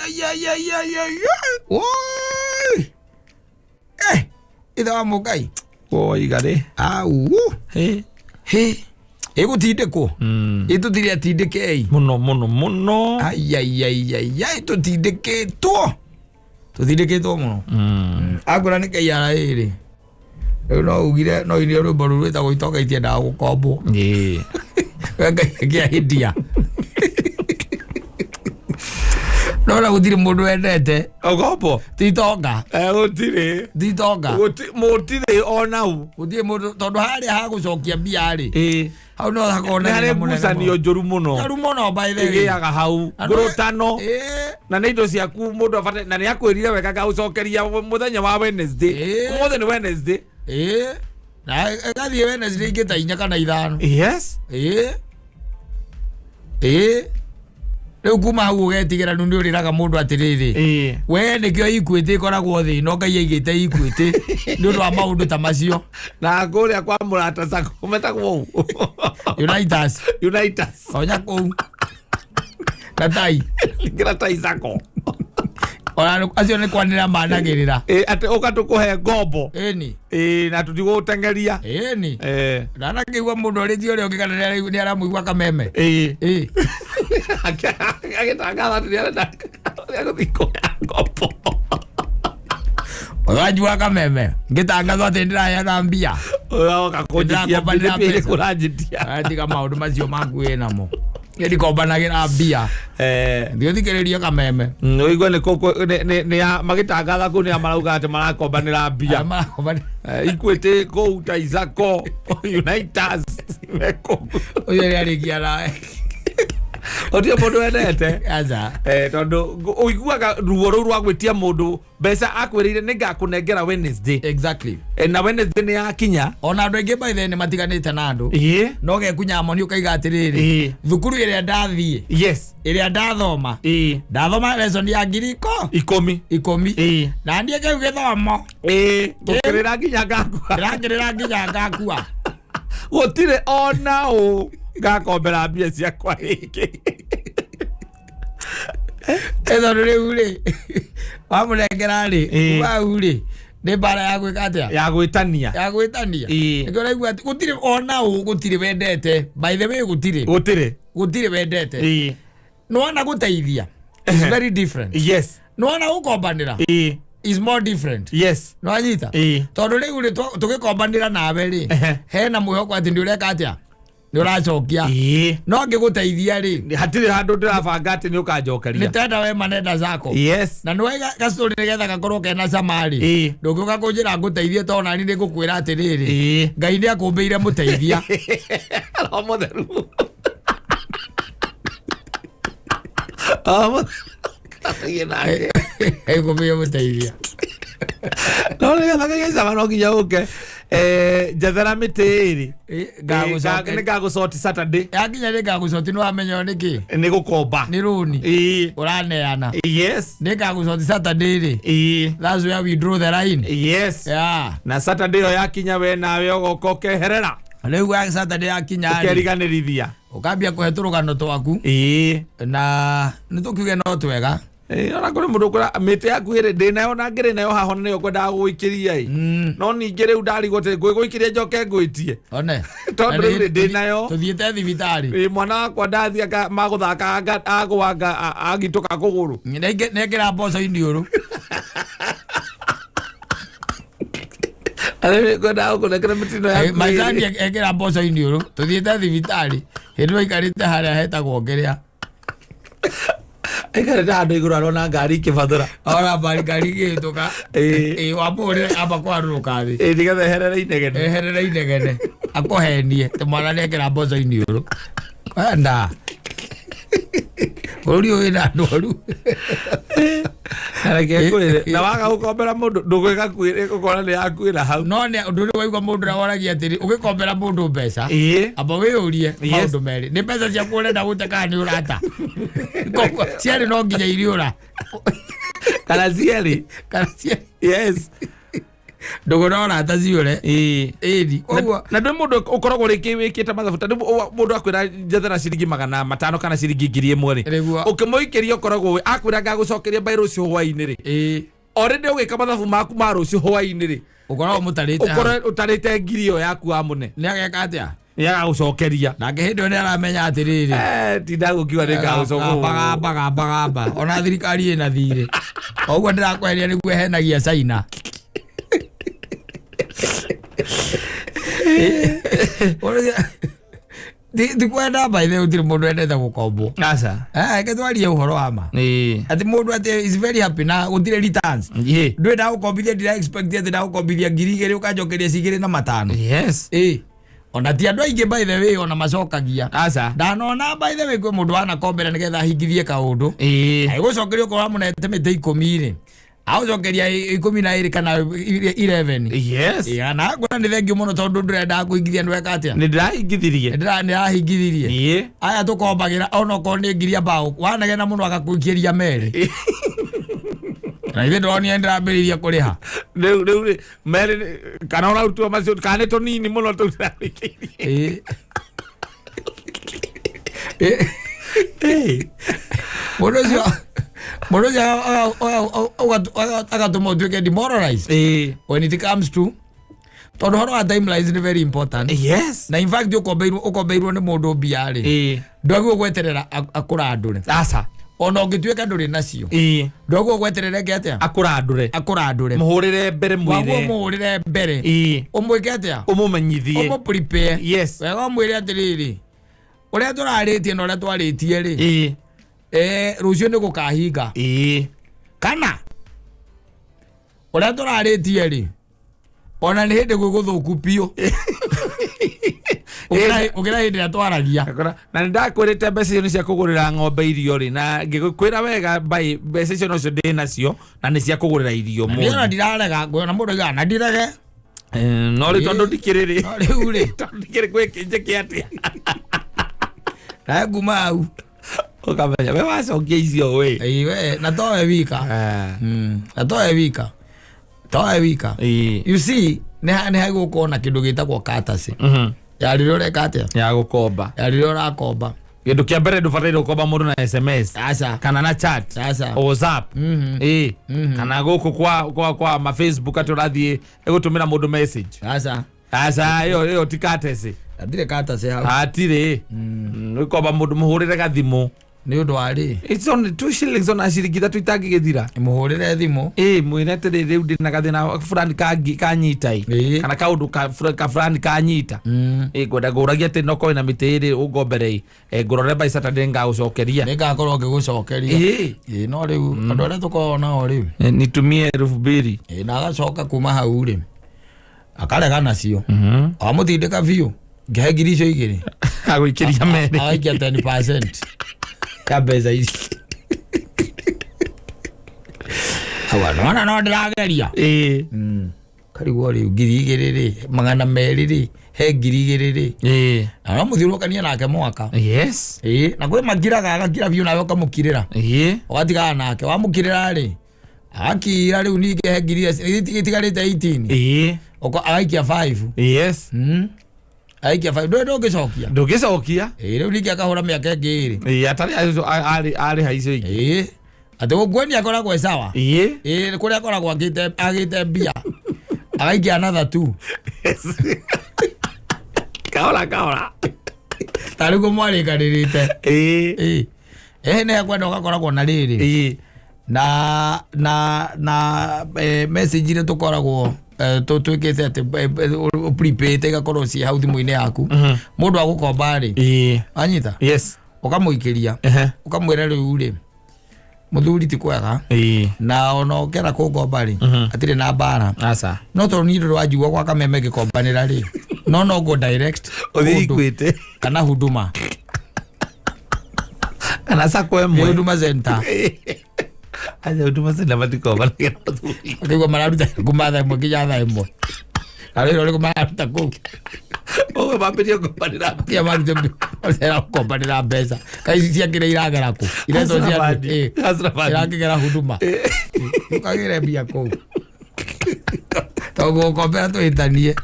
ai, ai, ai, ai, ai, ai. Oi. Ithe wa Mũngai. Woiga rĩ. Au. Hĩ. Ĩgũtindĩkwo. Ĩtũtire atindĩkei. Mũno, mũno, mũno. Ai, ai, ai, ai, ai, tũtindĩkĩtwo. Tũtindĩkĩtwo mũno. Akwĩra nĩ KRA rĩ. Rĩu no ugire, no ine rwĩmbo rũu rwĩtagwo Itonga Itiendaga Gũkombwo. We Ngai akĩahĩtia. No na gũtirĩ mũndũ wendete. Ũkombo? Ti itonga. Gũtirĩ. Ti itonga. Mũtirĩ onau. Gũtirĩ mũndũ, tondũ harĩa hagũcokia mbia rĩ. Hau no hakorwo na Nĩ harĩ thĩna mũnene ngucanio mũno. njũru mũno. Njũru mũno, by the way. Ĩgĩaga hau. Andũ Ngũrũtano. Na nĩ indo ciaku mũndũ abate, na nĩ akwĩrire wega ngagũcokeria mũthenya wa Wednesday. Ũmũthĩ nĩ Wednesday. Na ĩgathiĩ Wednesday ingĩ ta 4 kana 5. Rĩu kuma hau ũgetigĩra rĩu nĩ ũrĩraga mũndũ atĩrĩrĩ. We nĩkĩo Equity ĩkoragwo thĩ ĩno Ngai aigĩte Equity nĩ ũndũ wa maũndũ ta macio. Na kũrĩa kwa Mũrata Sacco metagwo ũũ. Unitas. Unitas. Tonya kũu. Na tai. Ngira tai Sacco. Ona acio nĩ kwanĩrĩra managĩrĩra. Ĩ, atĩ ũka tũkũhe ngombo. Ĩni. Ĩ, na tũtigũgũteng'eria. Ĩni. Eh. Ndanakĩigua mũndũ arĩtie ũrĩa ũngĩ kana nĩ aramũigua kameme. Ĩ. Ĩ. Agĩtangatha atĩ nĩarenda nĩagũthiĩ kũoya ngombo. Ũranjua kameme ngĩtangathwo atĩ ndĩraheana mbia. Ũroka kũnjĩtia Ndĩrakombanĩra mbia mbeca. irĩkũ ũranjĩtia. Tiga maũndũ macio maku wĩ namo. Niĩ ndikombanagĩra mbia. Eh. Thiĩ ũthikĩrĩrie kameme. Ũigue nĩ kũ- nĩ magĩtangatha kũu nĩ a marauga atĩ marakombanĩra mbia. Arĩa marakombanĩra. Equity kũu Taisaco Unitas me kũu. Ũcio nĩ arĩkia nawe. Gũtirĩ mũndũ wendete. Aca. Tondũ ũiguaga ruo rũu rwa gwĩtia mũndũ mbeca akwĩrĩire nĩ ngakũnengera Wednesday. Exactly. Na Wednesday nĩ yakinya. Ona andũ aingĩ by the way nĩ matiganĩte na andũ. Ĩĩ. No gekunya moni ũkaiga atĩrĩrĩ. Ĩĩ. Thukuru ĩrĩa ndathiĩ. Yes. Ĩrĩa ndathoma. Ĩĩ. Ndathoma lesson ya ngiri 10. 10. Ĩĩ. Na niĩ kĩu gĩthomo. Ĩĩ. Ngũkĩrĩra nginya ngakua. Ndĩrakĩrĩra nginya ngakua. Gũtirĩ ona ũ ngakombera mbia ciakwa rĩngĩ. Tondũ rĩu rĩ wamũnengera rĩ Ĩĩ. kuma hau rĩ nĩ mbara ya gwĩka atĩa Ya gwĩtania. ya gwĩtania. Ĩĩ. Nĩkĩo ũraigua atĩ gũtirĩ ona ũ gũtirĩ wendete by the way gũtirĩ Gũtirĩ. gũtirĩ wendete. Ĩĩ. Nĩwona gũteithia is very different. Yes. Nĩwona gũkombanĩra Ĩĩ. is more different. Yes. Nĩwanyita? Ĩĩ. Tondũ rĩu rĩ tũgĩkombanĩra nawe rĩ Ehe. hena mwĩhoko atĩ nĩ ũreka atĩa nĩ ũracokia. Ĩĩ. No ngĩgũteithia rĩ Hatirĩ handũ ndĩrabanga atĩ nĩ ũkanjokeria. nĩ tenda we manenda zako. Yes. Na nĩwe gacũrĩ nĩgetha gakorwo kena cama rĩ Ĩĩ. ndũngĩũka kũnjĩra ngũteithie tondũ nani nĩ ngũkwĩra atĩrĩrĩ Ĩĩ. Ngai nĩ akũmbĩire mũteithia. Roho mũtheru. Roho mũtheru. Nake. Akũmbĩire mũteithia. No nĩgetha kagĩe cama no nginya ũke. Njethera mĩtĩ ĩrĩ. Ngagũcokeria. Nĩ ngagũcoti Saturday. Yakinya nĩ ngagũcoti nĩ wamenya nĩkĩ Nĩ gũkomba. nĩ rũni Ĩĩ. ũraneana. Yes. Nĩ ngagũcoti Saturday rĩ Ĩĩ. that's where we draw the line. Yes. Yeah. Na Saturday ĩyo yakinya we nawe ũgoka ũkeherera. Rĩu ya Saturday yakinya rĩ Ũkeriganĩrithia. ũkambia kũhe tũrũgano twaku Ĩĩ. na nĩ tũkiuge no twega. Ona kũrĩ mũndũ ũkwĩra mĩtĩ yaku ĩrĩ ndĩ nayo na ngĩrĩ nayo haha ona nĩyo ngwendaga gũgũikĩria ĩ. No ningĩ rĩu ndarigwo atĩ ngwĩgũikĩria njoke ngwĩtie. One. Tondũ rĩu rĩ ndĩ nayo. Tũthiĩte thibitarĩ. Ĩ, mwana wakwa ndathiĩ magũthaka agũanga agitũka kũgũrũ. Nĩngĩra mboco iniũrũ. Arĩ ngwendaga gũkũnengera mĩtĩ ĩno yaku Maicani ĩrĩ. ekĩra mboco iniũrũ tũthiĩte thibitarĩ hĩndĩ ĩyo aikarĩte harĩa hetagwo kĩrĩa Aikarĩte handũ igũrũ arona ngari ikĩbathũra. ona mbari ngari igĩhĩtũka. Ĩĩ. Ĩ, wamũhũrĩre amba kwarũrũka thĩ Ĩ, nĩgetha eherere inegene. eherere inegene akũhenie atĩ mwana nĩekĩra mboco iniũrũ. Enda bũrũri ũyũ wĩna ndwaru. Na reke ngwĩre, na waga gũkombera mũndũ ndũgwĩka ũkona nĩ yakuĩra hau. No nĩ ũndũ ũrĩa waigua mũndũ ũrĩa woragia atĩrĩ ũgĩkombera mũndũ mbeca Ĩĩ. amba wĩyũrie Yes. maũndũ merĩ nĩ mbeca ciaku ũrenda gũte kana nĩ ũrata. Koguo ciarĩ no nginya iriũra Kana cierĩ. kana ciarĩ Yes. ndũgũ na ũrata ciũre. Ĩĩ. Ĩni koguo Na ndwĩ mũndũ ũkoragwo rĩngĩ wĩkĩte mathabu ta rĩu mũndũ akwĩra njethera ciringi 500 kana ciringi 1000 rĩ Nĩguo. ũkĩmũikĩria ũkoragwo akwĩra ngagũcokeria by rũciũ hwaĩ-inĩ rĩ ĩĩ already ũgĩka mathabu maku ma rũciũ hwaĩ-inĩ rĩ ũkoragwo mũtarĩte hau. ũkorwo ũtarĩte ngiri ĩyo yaku wamũne Nĩ ageka atĩa nĩ agagũcokeria. Nake hĩndĩ ĩyo nĩ aramenya atĩrĩrĩ Tinda gũkiuga nĩ gamba gamba gamba gamba ona thirikari ĩna thirĩ oguo ndĩrakweheria nĩguo ĩhenagia China. Ndikwenda by the way gũtirĩ mũndũ wendete gũkombwo. Aca. Reke twarie ũhoro wa ma Ĩĩ. atĩ mũndũ atĩ is very happy na gũtirĩ returns. Ĩĩ. Ndũĩ ndagũkombithia ndira expect atĩ ndagũkombithia 2000 ũkanjokeria 2500. Yes. Ĩĩ ona ti andũ aingĩ by the way ona macokagia. Aca. Ndanona by the way kwĩ mũndũ wanakombera nĩgetha ahingithie kaũndũ Ĩĩ. agĩgũcokeria okorwo amũnete mĩtĩ 10 rĩ agũcokeria 12 kana 11. Yes. Ĩĩ, na ngwĩra nĩ thengiũ mũno tondũ ndũrendaga kũhingithia nĩweka atĩa Nĩ ndĩrahingithirie. Nĩrahingithirie. Ĩĩ. Aya tũkombagĩra onokorwo nĩ ngiri mbaũ wanegena mũno agakũikĩria merĩ na ithuĩ ndĩronire nĩndĩrambĩrĩirie kũrĩha. Rĩu rĩu rĩ merĩ kana ũrarutwo macio kana nĩ tũnini mũno tũu ndĩrarĩkĩirie. Ĩĩ. Ĩĩ. Ĩĩ. Mũndũ ũcio Mũndũ ũcio agatũma ũtuĩke demoralized when it comes to, tondũ ũhoro wa timelines nĩ very important. Yes. Na in fact ũkombeirwo nĩ mũndũ mbia rĩ, ndwagĩrĩirwo gweterera akũrandũre. Aca. Ona ũngĩtuĩka ndũrĩ nacio, ndwagĩrĩirwo gweterera eke atĩa? Akũrandũre. Akũrandũre. Mũhũrĩre mbere. Wagwo Mwĩre. mũhũrĩre mbere, ũmwĩke atĩa? Ũmũmenyithie. Ũmũ prepare. Yes. Wega, ũmwĩre atĩrĩrĩ, ũrĩa tũrarĩtie na ũrĩa twarĩtie rĩ, rũciũ nĩ gũkahinga, kana ũrĩa tũrarĩtie rĩ, ona nĩ hĩndĩ gwĩ gũthũku biũ ũkĩra hĩndĩ ĩrĩa twaragia. Akora, na nĩ ndakwĩrĩte mbeca icio nĩ cia kũgũrĩra ng'ombe irio rĩ, na ngĩkwĩra wega mbai mbeca icio nocio ndĩ nacio na nĩ cia kũgũrĩra irio. Niĩ ona Mũndũ ndirarega, ngwona mũndũ aigaga na ndirege. No rĩ, tondũ ndikĩrĩ rĩ, No rĩu rĩ, tondũ ndikĩrĩ gwĩkĩnjĩke atĩa? Nawe nguma hau. Ũkamenya we wacokia icio wĩ. Ĩĩ, we na towe wika. Na towe wika, towe wika. You see, nĩ hagũkorwo na kĩndũ gĩtagwo courtesy ya rĩrĩa ũreka atĩa? Ya gũkomba. Ya rĩrĩa ũrakomba. Kĩndũ kĩa mbere, ndũbataire gũkomba mũndũ na SMS Aca. kana na chat, Aca. WhatsApp, kana gũkũ kwa ma Facebook atĩ ũrathiĩ ĩgũtũmĩra mũndũ message. Aca. Aca, ĩyo ti courtesy. Hatirĩ courtesy hau. Hatirĩ. Gũkomba mũndũ, mũhũrĩre gathimũ. Nĩ ũndũ wa rĩ? It's only 2 shillings, ona ciringi 3 itangĩgĩthira. Mũhũrĩre thimũ. Ĩ, mwĩre atĩrĩ, rĩu ndĩna gathĩna fulani kanyita ĩ, kana kaũndũ ka fulani kanyita. Ĩ, ngwenda ngũragia atĩ no korwo na mĩtĩ ĩrĩ ũngombere ĩ, ngũrore by Saturday ngagũcokeria. Nĩ ngakorwo ngĩgũcokeria. Ĩĩ, no rĩu andũ arĩa tũkoragwo nao rĩu, Nitumie 2000. Ĩĩ, na agacoka kuma hau rĩ, akarega nacio, wamũtindĩka biũ, ngĩhe 2,000 icio. Agũikĩria merĩ. Agaikia 10% ya mbeca ici. Auga nona no ndĩrageria. Karigwo rĩu 2,000 rĩ, 200 rĩ, he 2,000 rĩ, na no mũthiũrũrũkanie nake mwaka. Ĩĩ, na kwĩ makiraga, agakira biũ, nawe ũkamũkirĩra, ũgatigana nake. Wamũkirĩra rĩ, agakira. Rĩu ningĩ he ngiri iria itigarĩte 18, agaikia 5. Agaikia 5, ndũĩ ndũngĩcokia. Ndũngĩcokia. Ĩĩ, rĩu ningĩ akahũra mĩaka ĩngĩ ĩrĩ. Ĩĩ, atarĩ arĩha icio ingĩ. Ĩĩ, atĩ gũkuonia akoragwo e sawa. Ĩĩ, kũrĩa akoragwo agĩte mbia, agaikia another two. Kahora kahora. Tarĩ guo mwarĩkanĩrĩte. Ĩĩ, ĩĩ, nĩ akwenda ũgakoragwo na rĩrĩ na message iria tũkoragwo twĩkĩte atĩ prepaid igakorwo ciĩ hau thimũ-inĩ yaku. Mũndũ agũkomba rĩ, anyita, ũkamũikĩria, ũkamwĩra rĩu rĩ, mũthuri ti kwega, na ona ũkĩenda kũngomba rĩ, hatirĩ na mbara. Aca. No tondũ niĩ ndũrĩ wanjigua gwa kameme ngĩkombanĩra rĩ, no go direct Ũthiĩ kũndũ Equity. Kana Huduma. Kana sako Nĩ ĩmwe. Huduma Center. Aca, Huduma Center matikombanagĩra athuri. Ũkaigua mararuta kuma thaa 1 nginya thaa 1, kana wĩra ũrĩkũ mararuta kũu? Ũguo mambĩrĩrie gũkombanĩra. Tia marute marutera gũkombanĩra mbeca, kaĩ ici ciakĩrĩa iragera kũ iretwo cia Hustler Fund. Hustler Fund. Irakĩgera Huduma, ũkagĩre mbia kũu tondũ gũkombera tũhĩtanie.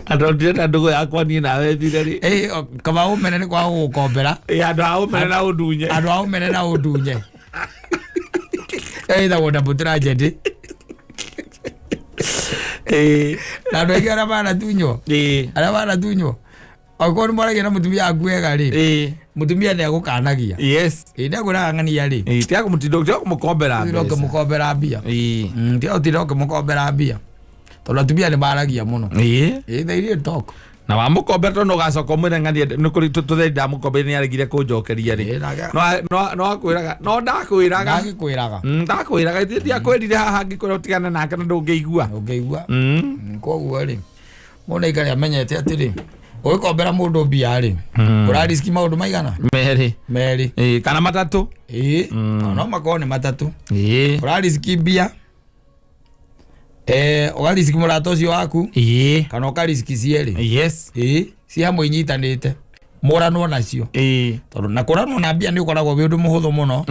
Andũ ndĩrenda ndũgũ yakwa niĩ nawe thire rĩ. Ĩ, kaba ũmene nĩ kwaga gũgũkombera. Ĩ, andũ a ũmene na ũndunye. Andũ a ũmene na ũndunye. Ĩyo ĩtagwo double tragedy. Na andũ aingĩ arĩa manatunywo, arĩa manatunywo, angĩkorwo nĩ mwaragia na mũtumia waku wega rĩ, mũtumia nĩ agũkanagia. Ĩ, nĩ akwĩraga ng'ania rĩ, Tiga kũmũtinda, tiga kũmũkombera tiga mbeca. ũkĩmũkombera mbia. Tiga ũtinda ũkĩmũkombera mbia tondũ atumia nĩ maragia mũno. Ĩ, they really talk. Na wamũkombera, tondũ ũgacoka ũmwĩre ng'ania nĩ kũrĩ tũtheri ndamũkombeire nĩ aregire kũnjokeria rĩ. Ĩ, nake- No akwĩraga no ndakwĩraga. Ndagĩkwĩraga. Ndakwĩraga, ithuĩ ndiakwĩrire haha ngĩkwĩra ũtigane nake na ndũngĩigua. Ũngĩigua. Koguo rĩ, mũndũ aikare amenyete atĩrĩ, ũgĩkombera mũndũ mbia rĩ, ũrariski maũndũ maigana? Merĩ. Merĩ. Ĩĩ, kana matatũ. Ĩĩ, no makorwo nĩ matatũ. Ũrariski mbia, ũgariski mũrata ũcio waku, kana ũkariski cierĩ. Ĩĩ, ci hamwe inyitanĩte, mũranwo nacio, tondũ na kũranwo na mbia nĩ ũkoragwo wĩ ũndũ mũhũthũ mũno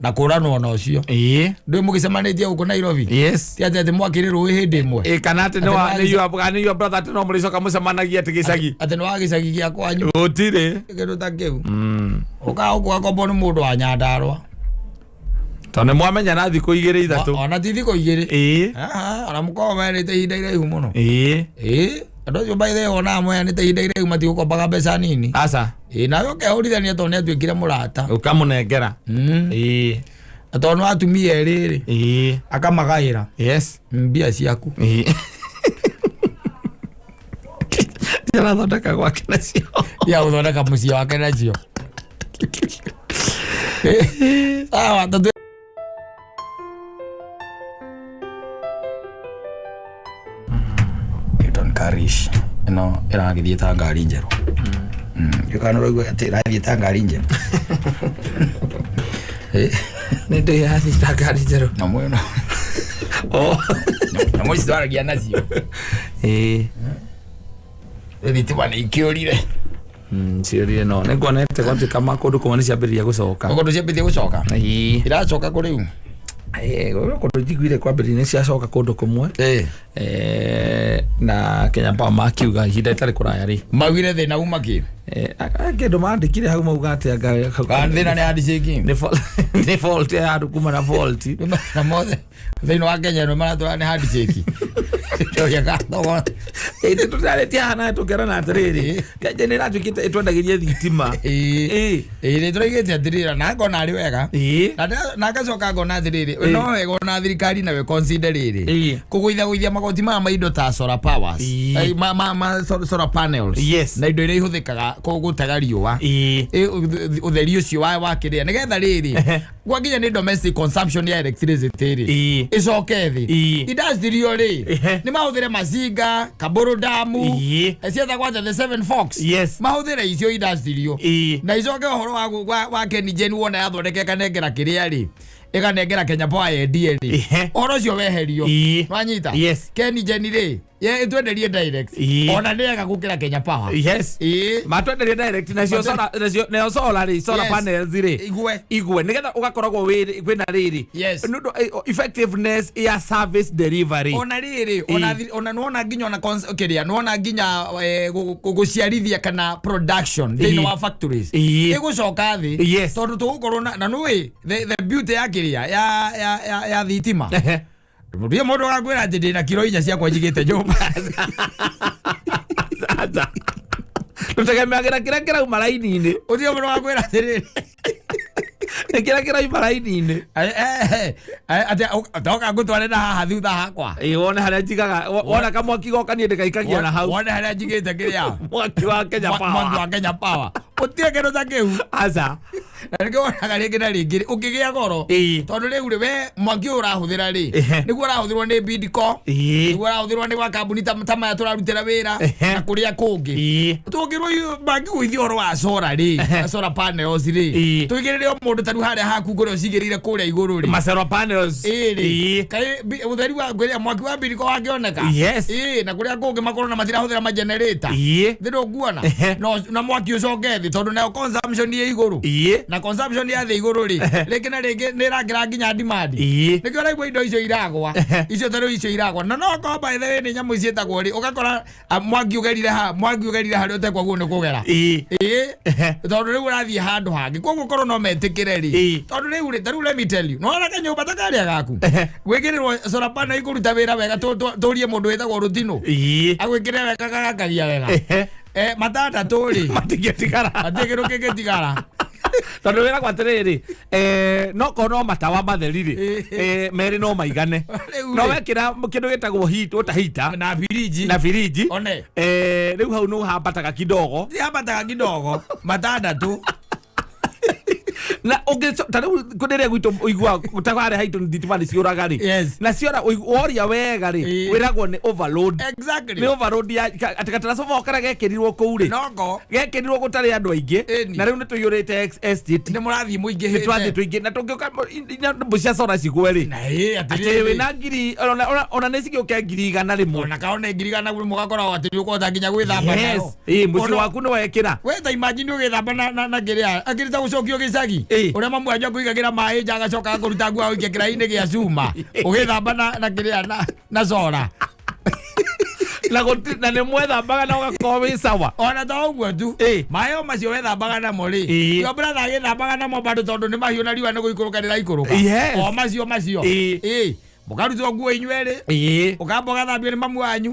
na kũranwo na ũcio ndũĩ mũgĩcemanĩtie gũkũ Nairobi. Ti atĩ mwakĩrĩ rũĩ hĩndĩ ĩmwe. Ĩĩ, kana atĩ nĩ Atĩ wa- nĩ your- nĩ your brother, atĩ no mũrĩcoka mũcemanagia atĩ gĩcagi. Atĩ nĩ wa gĩcagi gĩa kwanyu. Gũtirĩ. Kĩndũ ta kĩu ũkaga gũkũ gakombwo nĩ mũndũ wa Nyandarũa. Tondũ nĩ mwamenyana thikũ igĩrĩ ithatũ. Ona ti thikũ igĩrĩ. Aha, ona mũkoragwo meranĩte ihinda iraihu mũno. Ĩĩ, andũ acio by the way wonaga moyanĩte ihinda iraihu matigũkombaga mbeca nini. Aca. Ĩĩ, nawe ũkehũrithania tondũ nĩ atuĩkire mũrata. Ũkamũnengera. Na tondũ nĩ atumia erĩ rĩ, akamagaĩra mbia ciaku. Arathondeka gwake nacio. Ya gũthondeka mũciĩ wake nacio. Sawa, tũtue Newton Karish ĩno ĩragĩthiĩ ta ngari njerũ. Kana ũraigua atĩ ĩrathiĩ ta ngari njerũ. Nĩ ndĩ yathiĩ ta ngari njerũ. Nyamũ ĩno. Nyamũ ici twaragia nacio. Thitima nĩ ikĩũrire. Ciũrire no nĩ nguonete gwatuĩka kũndũ kũmwe nĩ ciambĩrĩria gũcoka. Kũndũ ciambĩtie gũcoka. Iracoka kũ rĩu? Kũndũ njiguire kwambĩrĩria nĩ ciacoka kũndũ kũmwe. Na Kenya Power makiuga ihinda rĩtarĩ kũraya rĩ. Maugire thĩna uma kĩ? Kĩndũ mandĩkire hau mauga atĩ anga Kana thĩna nĩ handshake? Nĩ fault ya andũ kuma na fault. Na mothe thĩinĩ wa Kenya nĩ maratwara nĩ handshake. Ndoria gathogo. Ĩndĩ tũtarĩtie haha nawe tũkerana atĩrĩrĩ, Kenya nĩ ĩratuĩkĩte ĩtwendagĩrie thitima. Ĩĩ nĩ tũraigĩte atĩrĩrĩ na ngona arĩ wega. Na ngacoka ngona atĩrĩrĩ, no wega ona thirikari nayo consider rĩrĩ. Kũgũithagũithia magoti maya ma indo ta solar powers. Ma solar panels. Na indo iria ihũthĩkaga gũtega riũa. Ũtheri ũcio wa kĩrĩa nĩgetha rĩrĩ gwakinya nĩ domestic consumption ya electricity rĩ ĩcoke thĩ. Industry rĩ nĩ mahũthĩre Mazinga, Kaburu Damu, cietagwo atĩa the Seven Forks. Mahũthĩre icio industry. Na icoke ũhoro wa KenGen wona yathondeka ĩkanengera kĩrĩa rĩ, ĩkanengera Kenya Power yendie rĩ, ũhoro ũcio weherio. Nwanyita? KenGen rĩ ĩtwenderie direct. Ona nĩ ega gũkĩra Kenya Power. Matwenderie direct nacio solar, nayo solar rĩ, solar panels rĩ. Igwe. Igwe nĩgetha ũgakoragwo wĩna rĩrĩ. Nĩ ũndũ effectiveness ya service delivery. Ona rĩrĩ, ona nĩwona nginya ona kĩrĩa, nĩwona nginya gũciarithia kana production thĩinĩ wa factories. Ĩgũcoka thĩ. Tondũ tũgũkorwo na nĩũĩ the beauty ya kĩrĩa, ya thitima. Ndiye mũndũ agakwĩra atĩ ndĩna kiro 4 ciakwa njigĩte nyũmba. Sasa. Tũtegemeagĩra kĩrĩa kĩrauma raini-inĩ. Ũtige mũndũ agakwĩra atĩrĩrĩ. Nĩ kĩrĩa kĩrauma raini-inĩ. Atĩ toka ngũtware na haha thutha hakwa. Wone harĩa njigaga, wona kamwaki goka niĩ ndĩgaikagia na hau. Wone harĩa njigĩte kĩrĩa. Mwaki wa Kenya Power. Mwaki wa Kenya Power. Ũtige kĩndũ ta kĩu. Aca. Na nĩkĩo wonaga rĩngĩ na rĩngĩ ũkĩgĩa goro. Tondũ rĩu rĩ, we mwaki ũyũ ũrahũthĩra rĩ, nĩguo ũrahũthĩrwo nĩ Bidco, nĩguo ũrahũthĩrwo nĩ makambuni ta maya tũrarutĩra wĩra, na kũrĩa kũngĩ. Tũngĩrwo mangĩgũithia ũhoro wa solar rĩ, solar panels rĩ, tũigĩrĩre o mũndũ ta rĩu harĩa haku kũrĩa ũcigĩrĩire kũrĩa igũrũ rĩ. Ma solar panels. Rĩ. Kaĩ ũtheri wa kũrĩa mwaki wa Bidco wakĩoneka? Na kũrĩa kũngĩ makorwo na matirahũthĩra ma generator. Thĩ ndũkuona? Na mwaki ũcoke thĩ tondũ nayo consumption ĩ igũrũ. Na consumption ya thĩ igũrũ rĩ, rĩngĩ na rĩngĩ nĩ ĩrakĩra nginya demand. Nĩkĩo ũraigua indo icio iragwa. Icio ta rĩu icio iragwa. Na no okorwo by the way nĩ nyamũ ciĩtagwo rĩ, ũgakora mwaki ũgerire ha, mwaki ũgerire harĩa ũtekwagwo nĩ kũgera. Tondũ rĩu ũrathiĩ handũ hangĩ. Koguo korwo no metĩkĩre rĩ. Tondũ rĩu rĩ, ta rĩu let me tell you, nĩwona kanyũmba ta karĩa gaku? Gwĩkĩrĩrwo solar panel ikũruta wĩra wega, tũrie mũndũ wĩtagwo Rũtinũ. Agwĩkĩre wega gagakagia wega. Matandatũ rĩ. Matingĩtigara. Matirĩ kĩndũ kĩngĩtigara. Tondũ wĩragwo atĩrĩrĩ, no korwo no matawa matheri rĩ, merĩ no maigane. No wekĩra kĩndũ gĩtagwo heat, water heater. Na firiji. Na firiji. One. Rĩu hau nĩ ũhambataga kidogo. Ti hambataga kidogo. Matandatũ. Na ũngĩ, ta rĩu kũrĩa gwitũ ũiguaga, ta harĩa haitũ thitima nĩ ciũraga rĩ. Na ciora, woria wega rĩ, wĩragwo nĩ overload. Nĩ overload ya, atĩ gatransformer karĩa gekĩrirwo kũu rĩ. Noko. Gekĩrirwo gũtarĩ andũ aingĩ. Na rĩu nĩ tũiyũrĩte estate. Nĩ mũrathiĩ mũingĩhĩte. Nĩ twathiĩ tũingĩ. Na tũngĩũka, mbũ cia solar cigwe rĩ. Na ĩ, atĩrĩrĩ. Atĩ wĩna ngiri, ona nĩ cigĩũke ngiri igana rĩmwe. Ona kana nĩ ngiri igana rĩmwe ũgakorwo atĩ nĩ ũkũhota nginya gwĩthamba nayo. Mũciĩ waku nĩ wekĩra. We ta imagine ũgĩthamba na kĩrĩa, akĩrĩ ta gũcokio gĩcagi. Ũrĩa mamu wanyu akũigagĩra maĩ nja agacoka akũruta nguo agũikia kĩraĩ-inĩ gĩa cuma. Ũgĩthamba na kĩrĩa, na solar. Na na nĩ mwethambaga na ũgakorwo wĩ sawa. Ona to ũguo tu, maĩ o macio wethambaga namo rĩ, your brother agĩthambaga namo bado, tondũ nĩ mahiũ na riũa nĩ gũikũrũka rĩraikũrũka. O macio macio. Mũkarutwo nguo inyuerĩ, ũkamba ũgathambio nĩ mamu wanyu,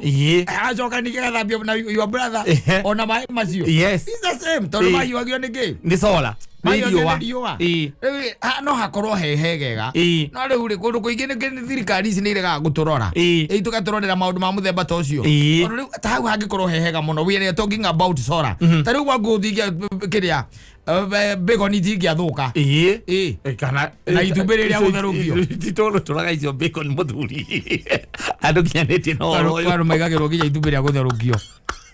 agacoka ningĩ agathambio na your brother, ona maĩ macio. It's the same, tondũ mahiũhagio nĩ kĩ? Nĩ solar. Nĩ mahiũhagio riũa. nĩ riũa. Rĩu no hakorwo he hegega, no rĩu rĩ, kũndũ kũingĩ nĩ thirikari ici nĩ iregaga gũtũrora, ĩ tũgatũrorera maũndũ ma mũthemba ta ũcio. Tondũ rĩu ta hau hangĩkorwo he hega mũno, we are talking about solar. Ta rĩu gwaku ũthingia kĩrĩa bacon itingĩathũka. Kana Na itumbĩ rĩrĩa gũtherũkio. Titũrũtũraga icio bacon, mũthuri, andũ kinyanĩtie na ũhoro ũyũ. Andũ maigagĩrwo nginya itumbĩ rĩa gũtherũkio.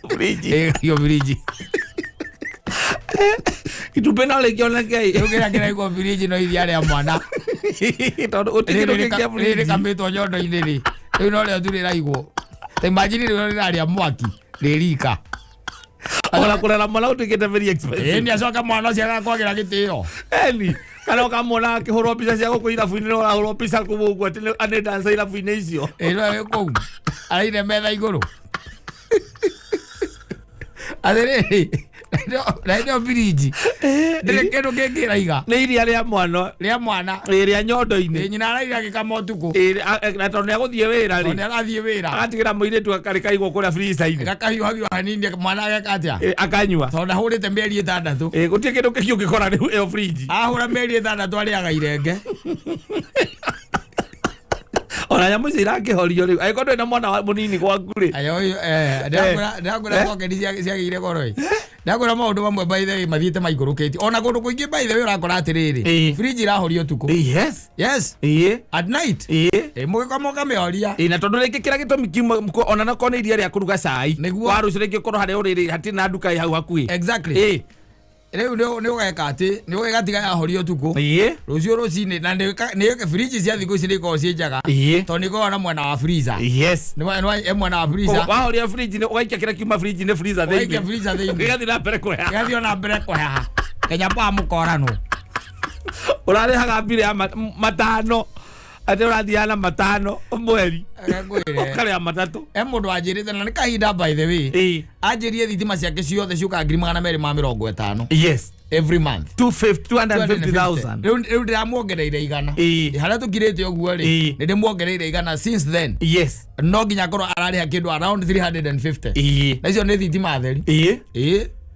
Fridge. Ĩgaigwo birinji. Itumbĩ no rĩkĩoneke. Rĩu kĩrĩa kĩraigwo birinji no iria rĩa mwana. Tondũ gũtirĩ kĩndũ kĩngĩ kĩa Rĩrĩ fridge. rĩkamĩtwo nyondo-inĩ rĩ, rĩu no rĩo tu rĩraigwo. Ta imagine rĩu rĩrarĩa mwaki rĩrika. Ona kũrera mwana gũtuĩkĩte very expensive. Ĩ nĩ acoka mwana ũcio agakwagĩra gĩtĩo. Eni kana ũkamwona akĩhũrwo mbica cia gũkũ irabu-inĩ, no ũrahũrwo mbica kũu ũguo atĩ nĩ dancer irabu-inĩ icio. Ĩ no ĩ kũu araire metha igũrũ atĩrĩrĩ, na ĩno birinji ndĩrĩ kĩndũ kĩngĩ ĩraiga. Nĩ iria rĩa mwana. Rĩa mwana. Ĩ, rĩa nyondo-inĩ. Ĩ, nyina araire agĩkama ũtukũ. Ĩ, na tondũ nĩ agũthiĩ wĩra Tondũ rĩ, nĩ arathiĩ wĩra, agatigĩra mũirĩtu akarĩ kaigwo kũrĩa freezer-inĩ. gakahiũhagio hanini, mwana ageka atĩa? Ĩ, akanyua. Tondũ ndahũrĩte mĩeri 6. Ĩ, gũtirĩ kĩndũ kĩngĩ ũngĩkora rĩu ĩyo fridge. Ahũra mĩeri 6 arĩaga irenge. Ona nyamũ icio irakĩhorio rĩu angĩkorwo ndũrĩ na mwana mũnini gwaku rĩ. Ayo, ndĩrakwĩra tokeni ciagĩire goro ĩ. Ndĩrakwĩra maũndũ mamwe, by the way, mathiĩte maikũrũkĩtie ona kũndũ kũingĩ. By the way, ũrakora atĩrĩrĩ, fridge irahorio ũtukũ. Yes. Yes. At night. Mũgĩkoma ũkamĩhoria. Ĩ, na tondũ rĩngĩ kĩrĩa gĩtũmi kiuma ona no korwo nĩ iria rĩa kũruga cai Nĩguo. wa rũciũ, rĩngĩ ũkorwo harĩa ũrĩ rĩ hatirĩ na nduka ĩ hau hakuhĩ. Rĩu nĩ ũgeka atĩ nĩ ũgatiga yahorio ũtukũ, rũciũ rũcinĩ na nĩ fridge cia thikũ ici nĩ ikoragwo ciĩ njega, tondũ nĩ ikoragwo na mwena wa freezer. Nĩ mwena wa freezer. Wahoria fridge nĩ ũgaikia kĩrĩa kiuma fridge nĩ freezer Ũgaikia thĩinĩ. freezer thĩinĩ. Gĩgathiĩ na mbere kũheha. Gĩgathiĩ ona mbere kũheha kenya pa mũkoranwo. Ũrarĩhaga mbirũ ya matano, atĩ ũrathiaga na matano mweri, Ngwĩre, ũkarĩha matatũ. e mũndũ wanjĩrĩte, na nĩ kahinda, by the way, anjĩrie thitima ciake ciothe ciũkaga 250,000 every month. 250, 250,000. Rĩu ndĩramuongereire 100. Harĩa tũkirĩte ũguo rĩ, nĩ ndĩmuongereire 100 since then. No nginya akorwo ararĩha kĩndũ around 350. Na icio nĩ thitima theri. Ĩ,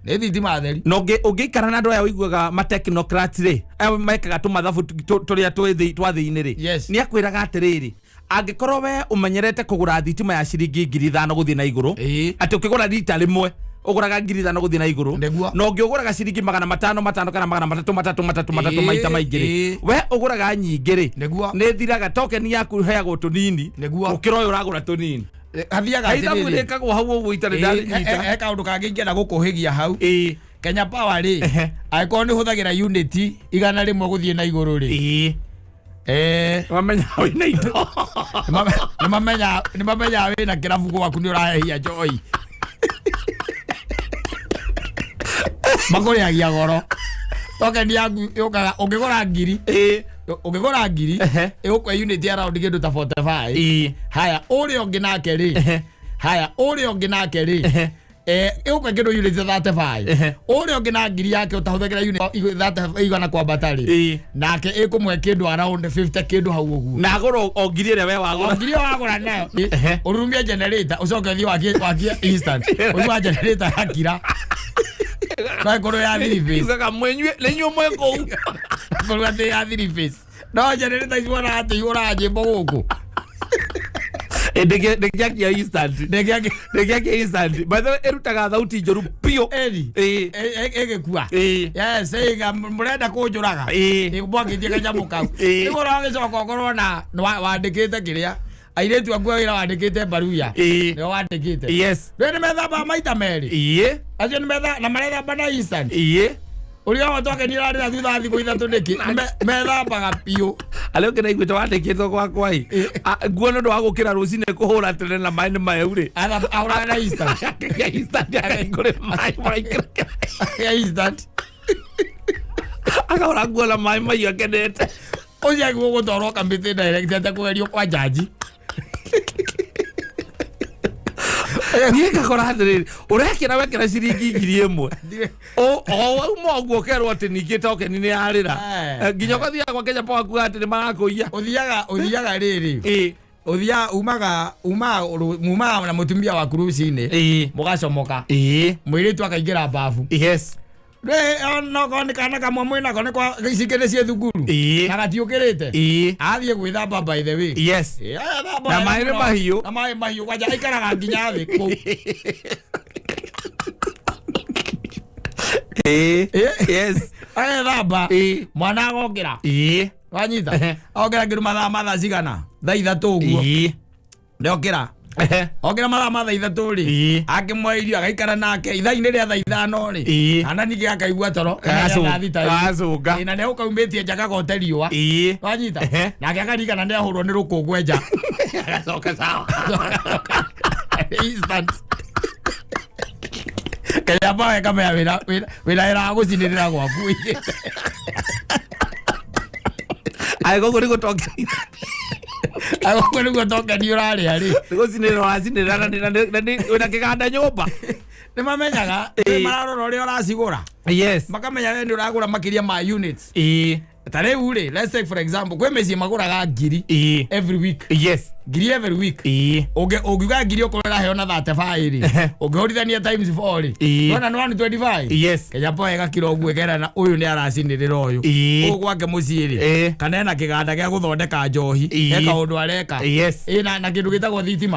nĩ thitima theri. Na ũngĩikara na andũ aya ũiguaga ma technocrats rĩ, aya mekaga tũmathabu tũrĩa twa thĩ-inĩ rĩ, nĩ akwĩraga atĩrĩrĩ, angĩkorwo we ũmenyerete kũgũra thitima ya ciringi 5,000 gũthiĩ na igũrũ, atĩ ũkĩgũra rita rĩmwe ũgũraga 5,000 gũthiĩ na igũrũ, na ũngĩ ũgũraga ciringi magana matano matano kana magana matatũ matatũ matatũ matatũ maita maingĩ rĩ, we ũgũraga nyingĩ rĩ, nĩ thiraga token yaku heagwo tũnini gũkĩra ũyũ ũragũra tũnini. Hathiaga Ithabu atĩrĩrĩ, rĩkagwo hau ũguo itarĩ ndanyita. He kaũndũ kangĩ ingĩenda gũkũhĩgia hau. Kenya Power rĩ, angĩkorwo nĩ ũhũthagĩra unit 100 gũthiĩ na igũrũ rĩ, Wamenya wĩna indo. Nĩ mamenya wĩna kĩrabu gwaku, nĩ ũrahehia njoi, makũrĩhagia goro. Token yaku yũkaga ũngĩgũra 1,000, ũngĩgũra 1,000, ĩgũkũhe unit around kĩndũ ta 45. Haya, ũrĩa ũngĩ nake rĩ, haya, ũrĩa ũngĩ nake rĩ, ĩgũkũhe kĩndũ unit 35. Ũrĩa ũngĩ na 1,000 yake ũtahũthagĩra unit 100 kwambata rĩ, nake ĩkũmũhe kĩndũ around 50 kĩndũ hau ũguo. Na agũra o 1,000 ĩrĩa we wagũra. O 1,000 wagũra nayo, ũrurumie generator, ũcoke ũthiĩ wakie instant, ũigua generator yakira, no ĩkorwo ya three phase. Ugaga mwenyue nĩ inyuĩ mwe kũu. Ĩkorwo atĩ ya three phase, no generator ici wonaga atĩ ihũraga nyĩmbo gũkũ. Ndĩngĩakia instant. Ndĩngĩakia. Ndĩngĩakia instant. By the way, ĩrutaga thauti njũru biũ. Eri. Ĩgĩkua. Yes, ĩga mũrenda kũnjũraga. Mwakĩtie kanyamũ kau. Rĩu ũragĩcoka ũkorwo na wandĩkĩte kĩrĩa airĩtu aku a wĩra wandĩkĩte baruya. Nĩo wandĩkĩte. Rĩu nĩ methambaga maita merĩ. Acio nĩ metha na marethamba na instant. Ũrĩa wa twake nĩ ũrarĩra thutha wa thikũ 3 nĩkĩ? Methambaga biũ. Arĩa ũngĩ naiguĩte wandĩkĩtwo gwakwa ĩ, nguo nĩ ũndũ wa gũkĩra rũcinĩ kũhũra tene na maĩ nĩ mahehu rĩ, Ahũraga na instant. Akĩgĩa instant, akahingũrĩra maĩ maraikĩra. Ya instant. Akahũra nguo na maĩ mahiũ akenete. Ũcio agĩrĩirwo gũtwarwo kamĩtĩ direct atekũgerio kwa jaji. Niĩ ngakora atĩrĩrĩ, ũrekĩra wekĩra ciringi 1,000, o wauma ũguo ũkerwo atĩ ningĩ tokeni nĩ yarĩra. Nginya ũgathiaga gwa Kenya Power kuga atĩ nĩ marakũiya. Ũthiaga rĩrĩ, ũthiaga umaga umaga na mũtumia waku rũcinĩ, mũgacomoka, mũirĩtu akaingĩra bafu. No nĩ kana kamwe mwĩnako nĩ kwa ici ingĩ nĩ ciĩ thukuru na gatiũkĩrĩte, athiĩ gwĩthamba, by the way. Na maĩ nĩ mahiũ. Na maĩ mahiũ kwanja aikaraga nginya thĩ kũu. Agethamba, mwana agokĩra, wanyita, okĩra kĩndũ mathaa ma thaa cigana, thaa 3 ũguo. Nĩokĩra, okĩra mathaa ma thaa 3 rĩ, akĩmwe irio, agaikara nake ithaa-inĩ rĩa thaa 5 rĩ, kana ningĩ akaigua toro kana rĩa thaa 6 rĩ. Agacũnga. Na nĩ ũkaumĩtie nja kagote riũa, wanyita, nake akarigana nĩ ahũrwo nĩ rũkũngũ nja. Agacoka sawa. Instant. Kenya Power ĩkamenya wĩra wĩra ĩragũcinĩrĩra gwaku ũigĩte. Aĩ koguo nĩ gũtokeni. Agoguo nĩguo tokeni ũrarĩa rĩ. Nĩ gũcinĩrĩra ũracinĩrĩra na wĩna kĩganda nyũmba. Nĩ mamenyaga, nĩ mararora ũrĩa ũracigũra, makamenya we nĩ ũragũra makĩria ma units. Ta rĩu rĩ, let's take for example, kwĩ mĩciĩ magũraga 1,000 every week, 1,000 every week. Ũngiuga 1,000 ũkorwo ĩraheo na 35 rĩ, ũngĩhũrithania times 4 rĩ, nona nĩ 125. Kenya Power ĩgakira ũguo, ĩkerana ũyũ nĩ aracinĩrĩra ũyũ, ũyũ gwake mũciĩ rĩ, kana ena kĩganda gĩa gũthondeka njohi, he kaũndũ areka. Na kĩndũ gĩtagwo thitima,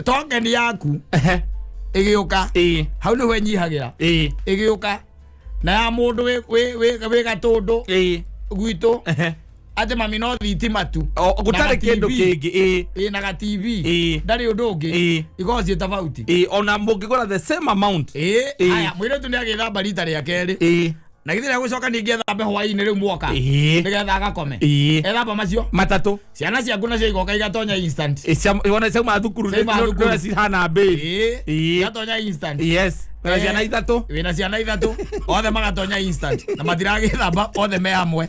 tokeni yaku ĩgĩũka, hau nĩho ĩnyihagĩra, ĩgĩũka na ya mũndũ wĩ gatũndũ gwitũ, atĩ mami no thitima tu. Gũtarĩ Na kĩndũ TV. Kĩngĩ. Ĩ na ga TV, ndarĩ ũndũ ũngĩ, ikoragwo ciĩ tofauti. Ona mũngĩgũra the same amount. Haya, mũirĩtu nĩ agĩthamba rita rĩa kerĩ, na githĩ rĩa ningĩ ethambe hwaĩ-inĩ rĩu mwoka, nĩgetha agakome, ethamba macio matatũ. Ciana ciaku nacio igoka igatonya instant. Wona ciauma thukuru. Ciauma thukuru. Nĩ cihana mbĩri. Igatonya instant. Yes, na ciana ithatũ. Wĩna ciana ithatũ, othe magatonya instant na matiragĩthamba, othe me hamwe,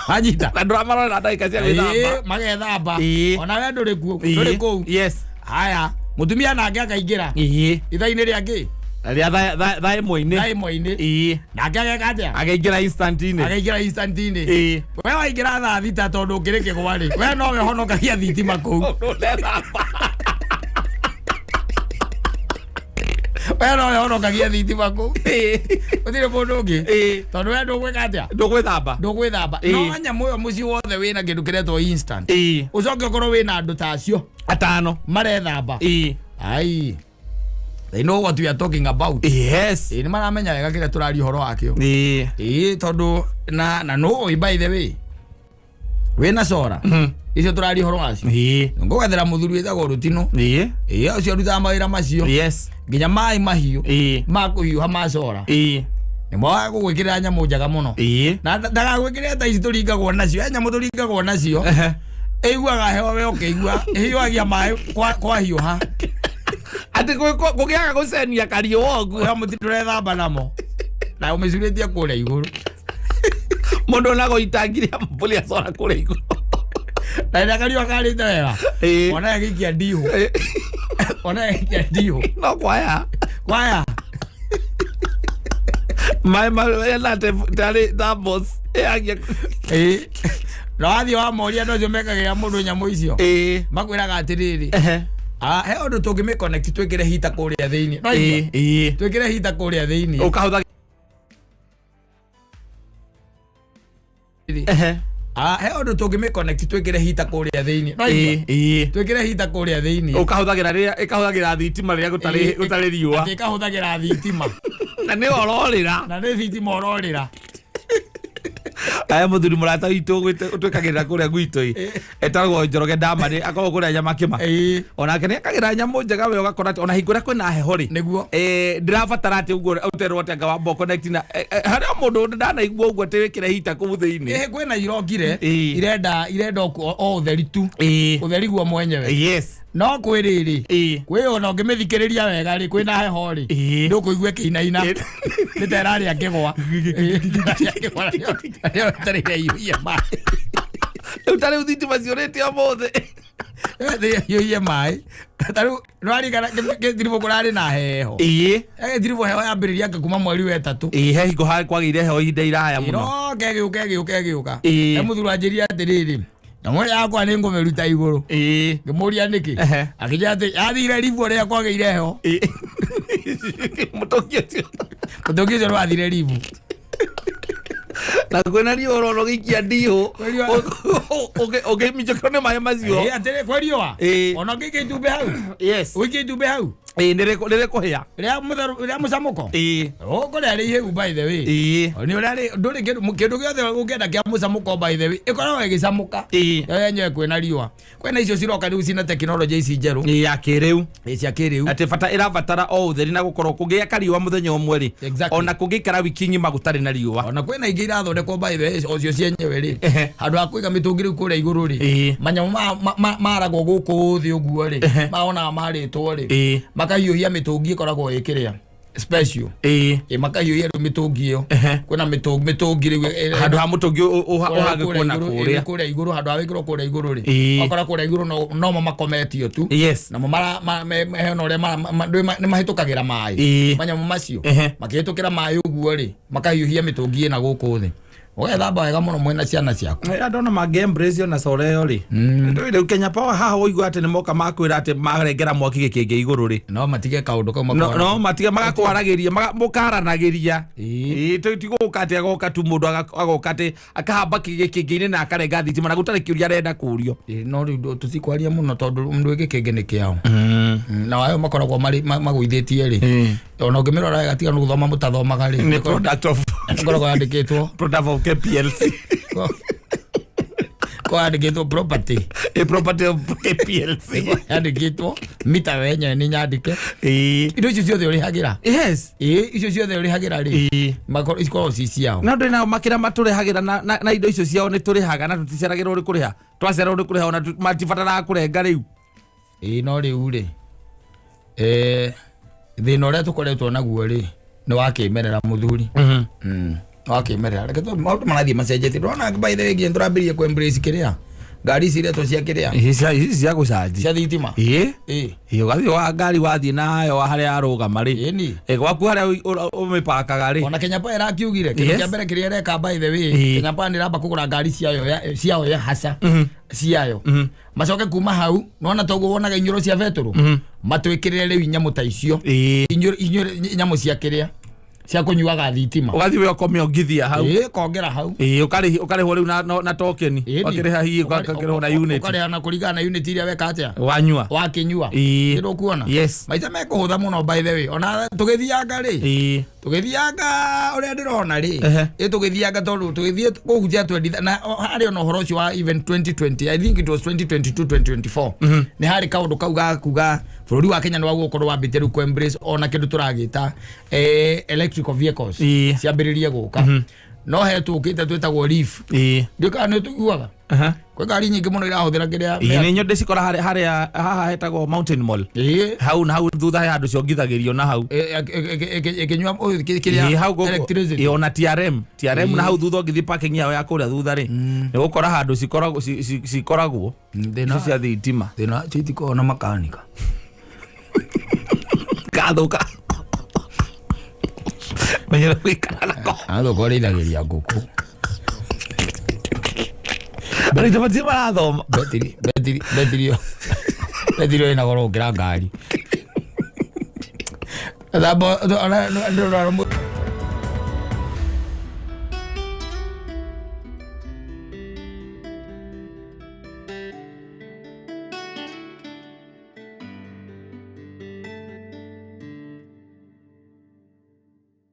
wanyita. Na ndũramarorera ndagĩka cia gwĩthamba. Magethamba. Ona we ndũrĩ kuo, ndũrĩ kũu. Haya, mũtumia nake akaingĩra ithaa-inĩ rĩa kĩ? Rĩa thaa ĩmwe-inĩ. Thaa ĩmwe-inĩ. Nake ageka atĩa? Akaingĩra instant-inĩ. Akaingĩra instant-inĩ. We waingĩra thaa 6, tondũ ũkĩrĩ kĩgwa rĩ, we nowe honokagia thitima kũu. Ndũrethamba. We nowe honokagia thitima kũu, gũtirĩ mũndũ ũngĩ, tondũ we ndũgwĩka atĩa? Ndũgwĩthamba. Ndũgwĩthamba. No nyamũ ĩyo, mũciĩ wothe wĩna kĩndũ kĩretwo instant, ũcoke ũkorwo wĩna andũ ta acio atano marethamba, ai, they know what we are talking about. Nĩ maramenya wega kĩrĩa tũraria ũhoro wakĩo. Tondũ na no, by the way, wĩna cora icio tũraria ũhoro wacio, ngũgethera mũthuri wĩtagwo Rutino. Ũcio arutaga mawĩra macio, nginya maĩ mahiũ ma kũhiũha ma cora, nĩ mwaga gũgwĩkĩrĩra nyamũ njega mũno, na ndagagwĩkĩrĩra ta ici tũringagwo nacio, he nyamũ tũringagwo nacio ĩiguaga heho, we ũkĩigua ĩhiũhagia maĩ kwahiũha. Atĩ kũgĩaga gũcenia kariũa ũguo. We mũti ndũrethamba namo na ũmĩcurĩtie kũrĩa igũrũ. Mũndũ onago itangi rĩa mbũri ya cora kũrĩa igũrũ. Na rĩrĩa kariũa karĩte wega, ona ĩgĩikia ndihũ, ona ĩgĩikia ndihũ. No kwaya. Kwaya. Maĩ marĩa tarĩ thambos ĩyagia. Na wathiĩ wamoria andũ acio mekagĩra mũndũ nyamũ icio, makwĩraga atĩrĩrĩ, ah, he ũndũ tũngĩmĩconnect, twĩkĩre hita kũrĩa thĩinĩ. No igua? Twĩkĩre hita kũrĩa thĩinĩ. Ũkahũthagĩra. Ah, he ũndũ tũngĩmĩconnect, twĩkĩre hita kũrĩa thĩinĩ. No igua? Twĩkĩre hita kũrĩa thĩinĩ. Ũkahũthagĩra rĩrĩa ĩkahũthagĩra thitima rĩrĩa gũtarĩ riũa. Atĩ ĩkahũthagĩra thitima. Na nĩ ororĩra. Na nĩ thitima ũrorĩra. Aya, mũthuri mũrata witũ ũtwĩkagĩrĩra kũrĩa gwitũ ĩ etagwo Njoroge Ndamari, akoragwo kũrĩa Nyamakĩma. Onake nĩ ekagĩra nyamũ njega, we ũgakora atĩ ona hingo ĩrĩa kwĩna heho rĩ, ndĩrabatara atĩ ũguo ũterwo atĩ anga wamba connect na harĩ o mũndũ ndanaigua ũguo atĩ wĩkĩre hita kũu thĩinĩ. Kwĩna irokire irenda o ũtheri tu, ũtheri guo mwenyewe. No kwĩ rĩrĩ, kwĩ ona ũngĩmĩthikĩrĩria wega rĩ, kwĩna heho rĩ, ndũkũigua ĩkĩinaina, nĩ ta ĩrarĩa kĩgwa. Ĩrarĩa kĩgwa na nĩyo ĩtarĩire iyũiye maĩ. Rĩu ta rĩu thitima ciũrĩte ũmũthĩ. Ĩgathiĩ ĩhiũhie maĩ. Ta rĩu nĩwarigana gĩtiribũ kũrarĩ na heho. Ĩĩ. Gĩtiribũ heho yambĩrĩria anga kuma mweri wa ĩtatũ. Ĩĩ, he hingo kwagĩire heho ihinda iraya mũno. Ĩroka ĩgĩũka ĩgĩũka ĩgĩũka. Ĩĩ. He mũthuri wanjĩrire atĩrĩrĩ, nyamũ ĩyo yakwa nĩ ngũmĩruta igũrũ. Ĩĩ. Ngĩmũria nĩkĩ? Ehe. Akĩnjĩra atĩ yathire ribu rĩrĩa kwagĩire heho. Ĩĩ. Mũtũngi ũcio. Mũtũngi ũcio nĩwathire ribu. Na kwĩna riũa ũrona ũgĩikia ndihũ. Kwĩ riũa. Ũngĩminjũkĩrwo nĩ maĩ macio. Ĩĩ, atĩrĩ kwĩ riũa. Ĩĩ. Ona ũngĩikia itumbĩ hau. Yes. Ũikie itumbĩ hau. Ĩĩ, nĩrĩkũhĩa. Rĩa mũtherũ rĩa mũcamũko. Ĩĩ. Ũkũrĩa rĩ ihĩu by the way. Ĩĩ. Nĩ ũrĩa rĩ ndũrĩ kĩndũ gĩothe ũngĩenda kĩa mũcamũko by the way ĩkoragwo ĩgĩcamũka. Ĩĩ. Yo yenyewe kwĩna riũa. Kwĩna icio ciroka rĩu cina tekinoronjĩ ici njerũ. Ĩĩ, ya kĩrĩu. Ĩ cia kĩrĩu. Atĩ bata ĩrabatara o ũtheri na gũkorwo kũngĩgĩa kariũa mũthenya ũmwe rĩ. Exactly. Ona kũngĩikara wiki ng'ima gũtarĩ na riũa. Ona kwĩna ingĩ irathondekwo by the way ocio cienyewe rĩ. Ehe. Handũ ha kũiga mĩtũngi rĩu kũrĩa igũrũ rĩ. Ĩĩ. Manyamũ maragwo gũkũ thĩ ũguo rĩ. Ehe. Maonaga marĩtwo rĩ. Ĩĩ. Makahiũhia mĩtũngi ĩkoragwo ĩ kĩrĩa special. Ĩĩ. Ĩ makahiũhia rĩu mĩtũngi ĩyo. Ehe. Kwĩna mĩtũngi rĩu Handũ ha mũtũngi ũhagĩkwo na kũrĩa. kũrĩa igũrũ handũ ha wĩkĩrwo kũrĩa igũrũ rĩ. Ĩĩ. Wakora kũrĩa igũrũ nomo makometio tu. Yes. Namo hena ũrĩa nĩ mahĩtũkagĩra maĩ. Ĩĩ. Manyamũ macio. Ehe. Makĩhĩtũkĩra maĩ ũguo rĩ, makahiũhia mĩtũngi ĩna gũkũ thĩ. Ũgethamba wega mũno mwĩna ciana ciaku. Andũ ona mangĩ embrace ona cora ĩyo rĩ. Ndũĩ rĩu Kenya Power haha ũigua atĩ nĩ moka makwĩra atĩ marengera mwaki gĩkĩngĩ igũrũ rĩ. No matige kaũndũ kau No, makoragwo. no matige magakwaragĩria mũkaranagĩria. Ĩĩ. Ĩĩ, ti gũka atĩ agoka tu mũndũ agoka atĩ akahamba gĩkĩngĩ-inĩ na akarenga thitima na gũtarĩ kĩũria arenda kũrio. Ĩĩ, no rĩu tũtikwaria mũno tondũ ndũ gĩkĩngĩ nĩ kĩao. Na ayo makoragwo marĩ magũithĩtie rĩ. Ĩĩ. Ona ũngĩmĩrora wega tiga nĩ gũthoma mũtathomaga rĩ. Nĩ product of Ĩkoragwo yandĩkĩtwo product of KPLC. Kwandĩkĩtwo property. A property of KPLC. Yandĩkĩtwo mita wenyewe nĩ nyandĩke. Ĩĩ. Indo icio ciothe ũrĩhagĩra. Yes. Ĩĩ, icio ciothe ũrĩhagĩra rĩ. Ĩĩ. Makorwo ikoragwo ci ciao. Na ndå nao makĩra matũrehagĩra na indo icio ciao nĩ tũrĩhaga na tũticeragĩrwo nĩ kũrĩha twacererwo nĩ kũrĩha ona matibataraga kũrenga rĩu. Ĩĩ, no rĩu rĩ. Thĩna ũrĩa tũkoretwo naguo rĩ nĩ wa kĩmerera mũthuri. Nĩ wa kĩmerera. Reke maũndũ marathiĩ macenjetie. Ndĩrona by the way nginya tũrambĩrĩria kũ embrace kĩrĩa. Ngari ici iretwo cia kĩrĩa. Ici cia gũcanji. Cia thitima. Ĩĩ. Ĩĩ. Ĩĩ, ũgathiĩ wa ngari wathiĩ nayo harĩa arũgama rĩ. Ĩni. Ĩ, gwaku harĩa ũmĩpakaga rĩ. Ona Kenya Power ĩrakiugire kĩndũ Yes. kĩa mbere kĩrĩa ĩreka by the way Ĩĩ. Kenya Power nĩ ĩramba kũgũra ngari ciayo ya haca ciayo macoke kuma hau nona toguo wonaga inyũrũ cia betũrũ matwĩkĩrĩre rĩu nyamũ ta icio Ĩĩ. inyũrũ nyamũ cia kĩrĩa cia kũnyuaga thitima. Ũgathiĩ we ũkomĩongithia hau. Ĩĩ, kongera hau. Ĩĩ, ũkarĩhwo rĩu na token. Ĩni. Ũkĩrĩha hihi ũkakĩrĩhwo na unit. Ũkarĩha na kũringana na unit iria weka atĩa Wanyua. wakinyua. Ĩĩ. Kĩndũ ũkuona. Yes. Maica mekũhũtha mũno by the way ona tũgĩthianga rĩ. Ĩĩ. Tũgĩthianga ũrĩa ndĩrona rĩ. Ehe. Ĩ tũgĩthianga tondũ tũgĩthiĩ kũhunjia 20 na harĩ ona ũhoro ũcio wa even 2020 I think it was 2022 2024 nĩ harĩ kaũndũ kau ga kuga bũrũri wa Kenya nĩ wagwo gũkorwo wambĩte rĩu kũ embrace ona kĩndũ tũragĩta electrical vehicles Ĩĩ. ciambĩrĩrie gũka no he tũkĩte twĩtagwo Leaf. Ĩĩ. Ndiũĩ kana nĩ tũiguaga. Aha. Kwĩ ngari nyingĩ mũno irahũthĩra kĩrĩa. Ĩĩ, nĩ nyonde cikora harĩa haha hetagwo Mountain Mall. Ĩĩ. Hau na hau thutha he handũ ciongithagĩrio na hau. Ĩkĩnyua Ĩĩ, hau kĩrĩa gũkũ- electricity. ĩĩ, ona TRM TRM na hau thutha ũngĩthiĩ parking yao ya kũrĩa thutha rĩ nĩ gũkora handũ cikoragwo Thĩna icio cia thitima. Thĩna itikoragwo na makanika. Gathũka menyera gũikara nako. Athũka ũrĩithagĩria ngũkũ. Arutwo matirĩ marathoma. Betiri betiri betiri betiri ĩna goro gũkĩra ngari. Thamba ona ndĩrona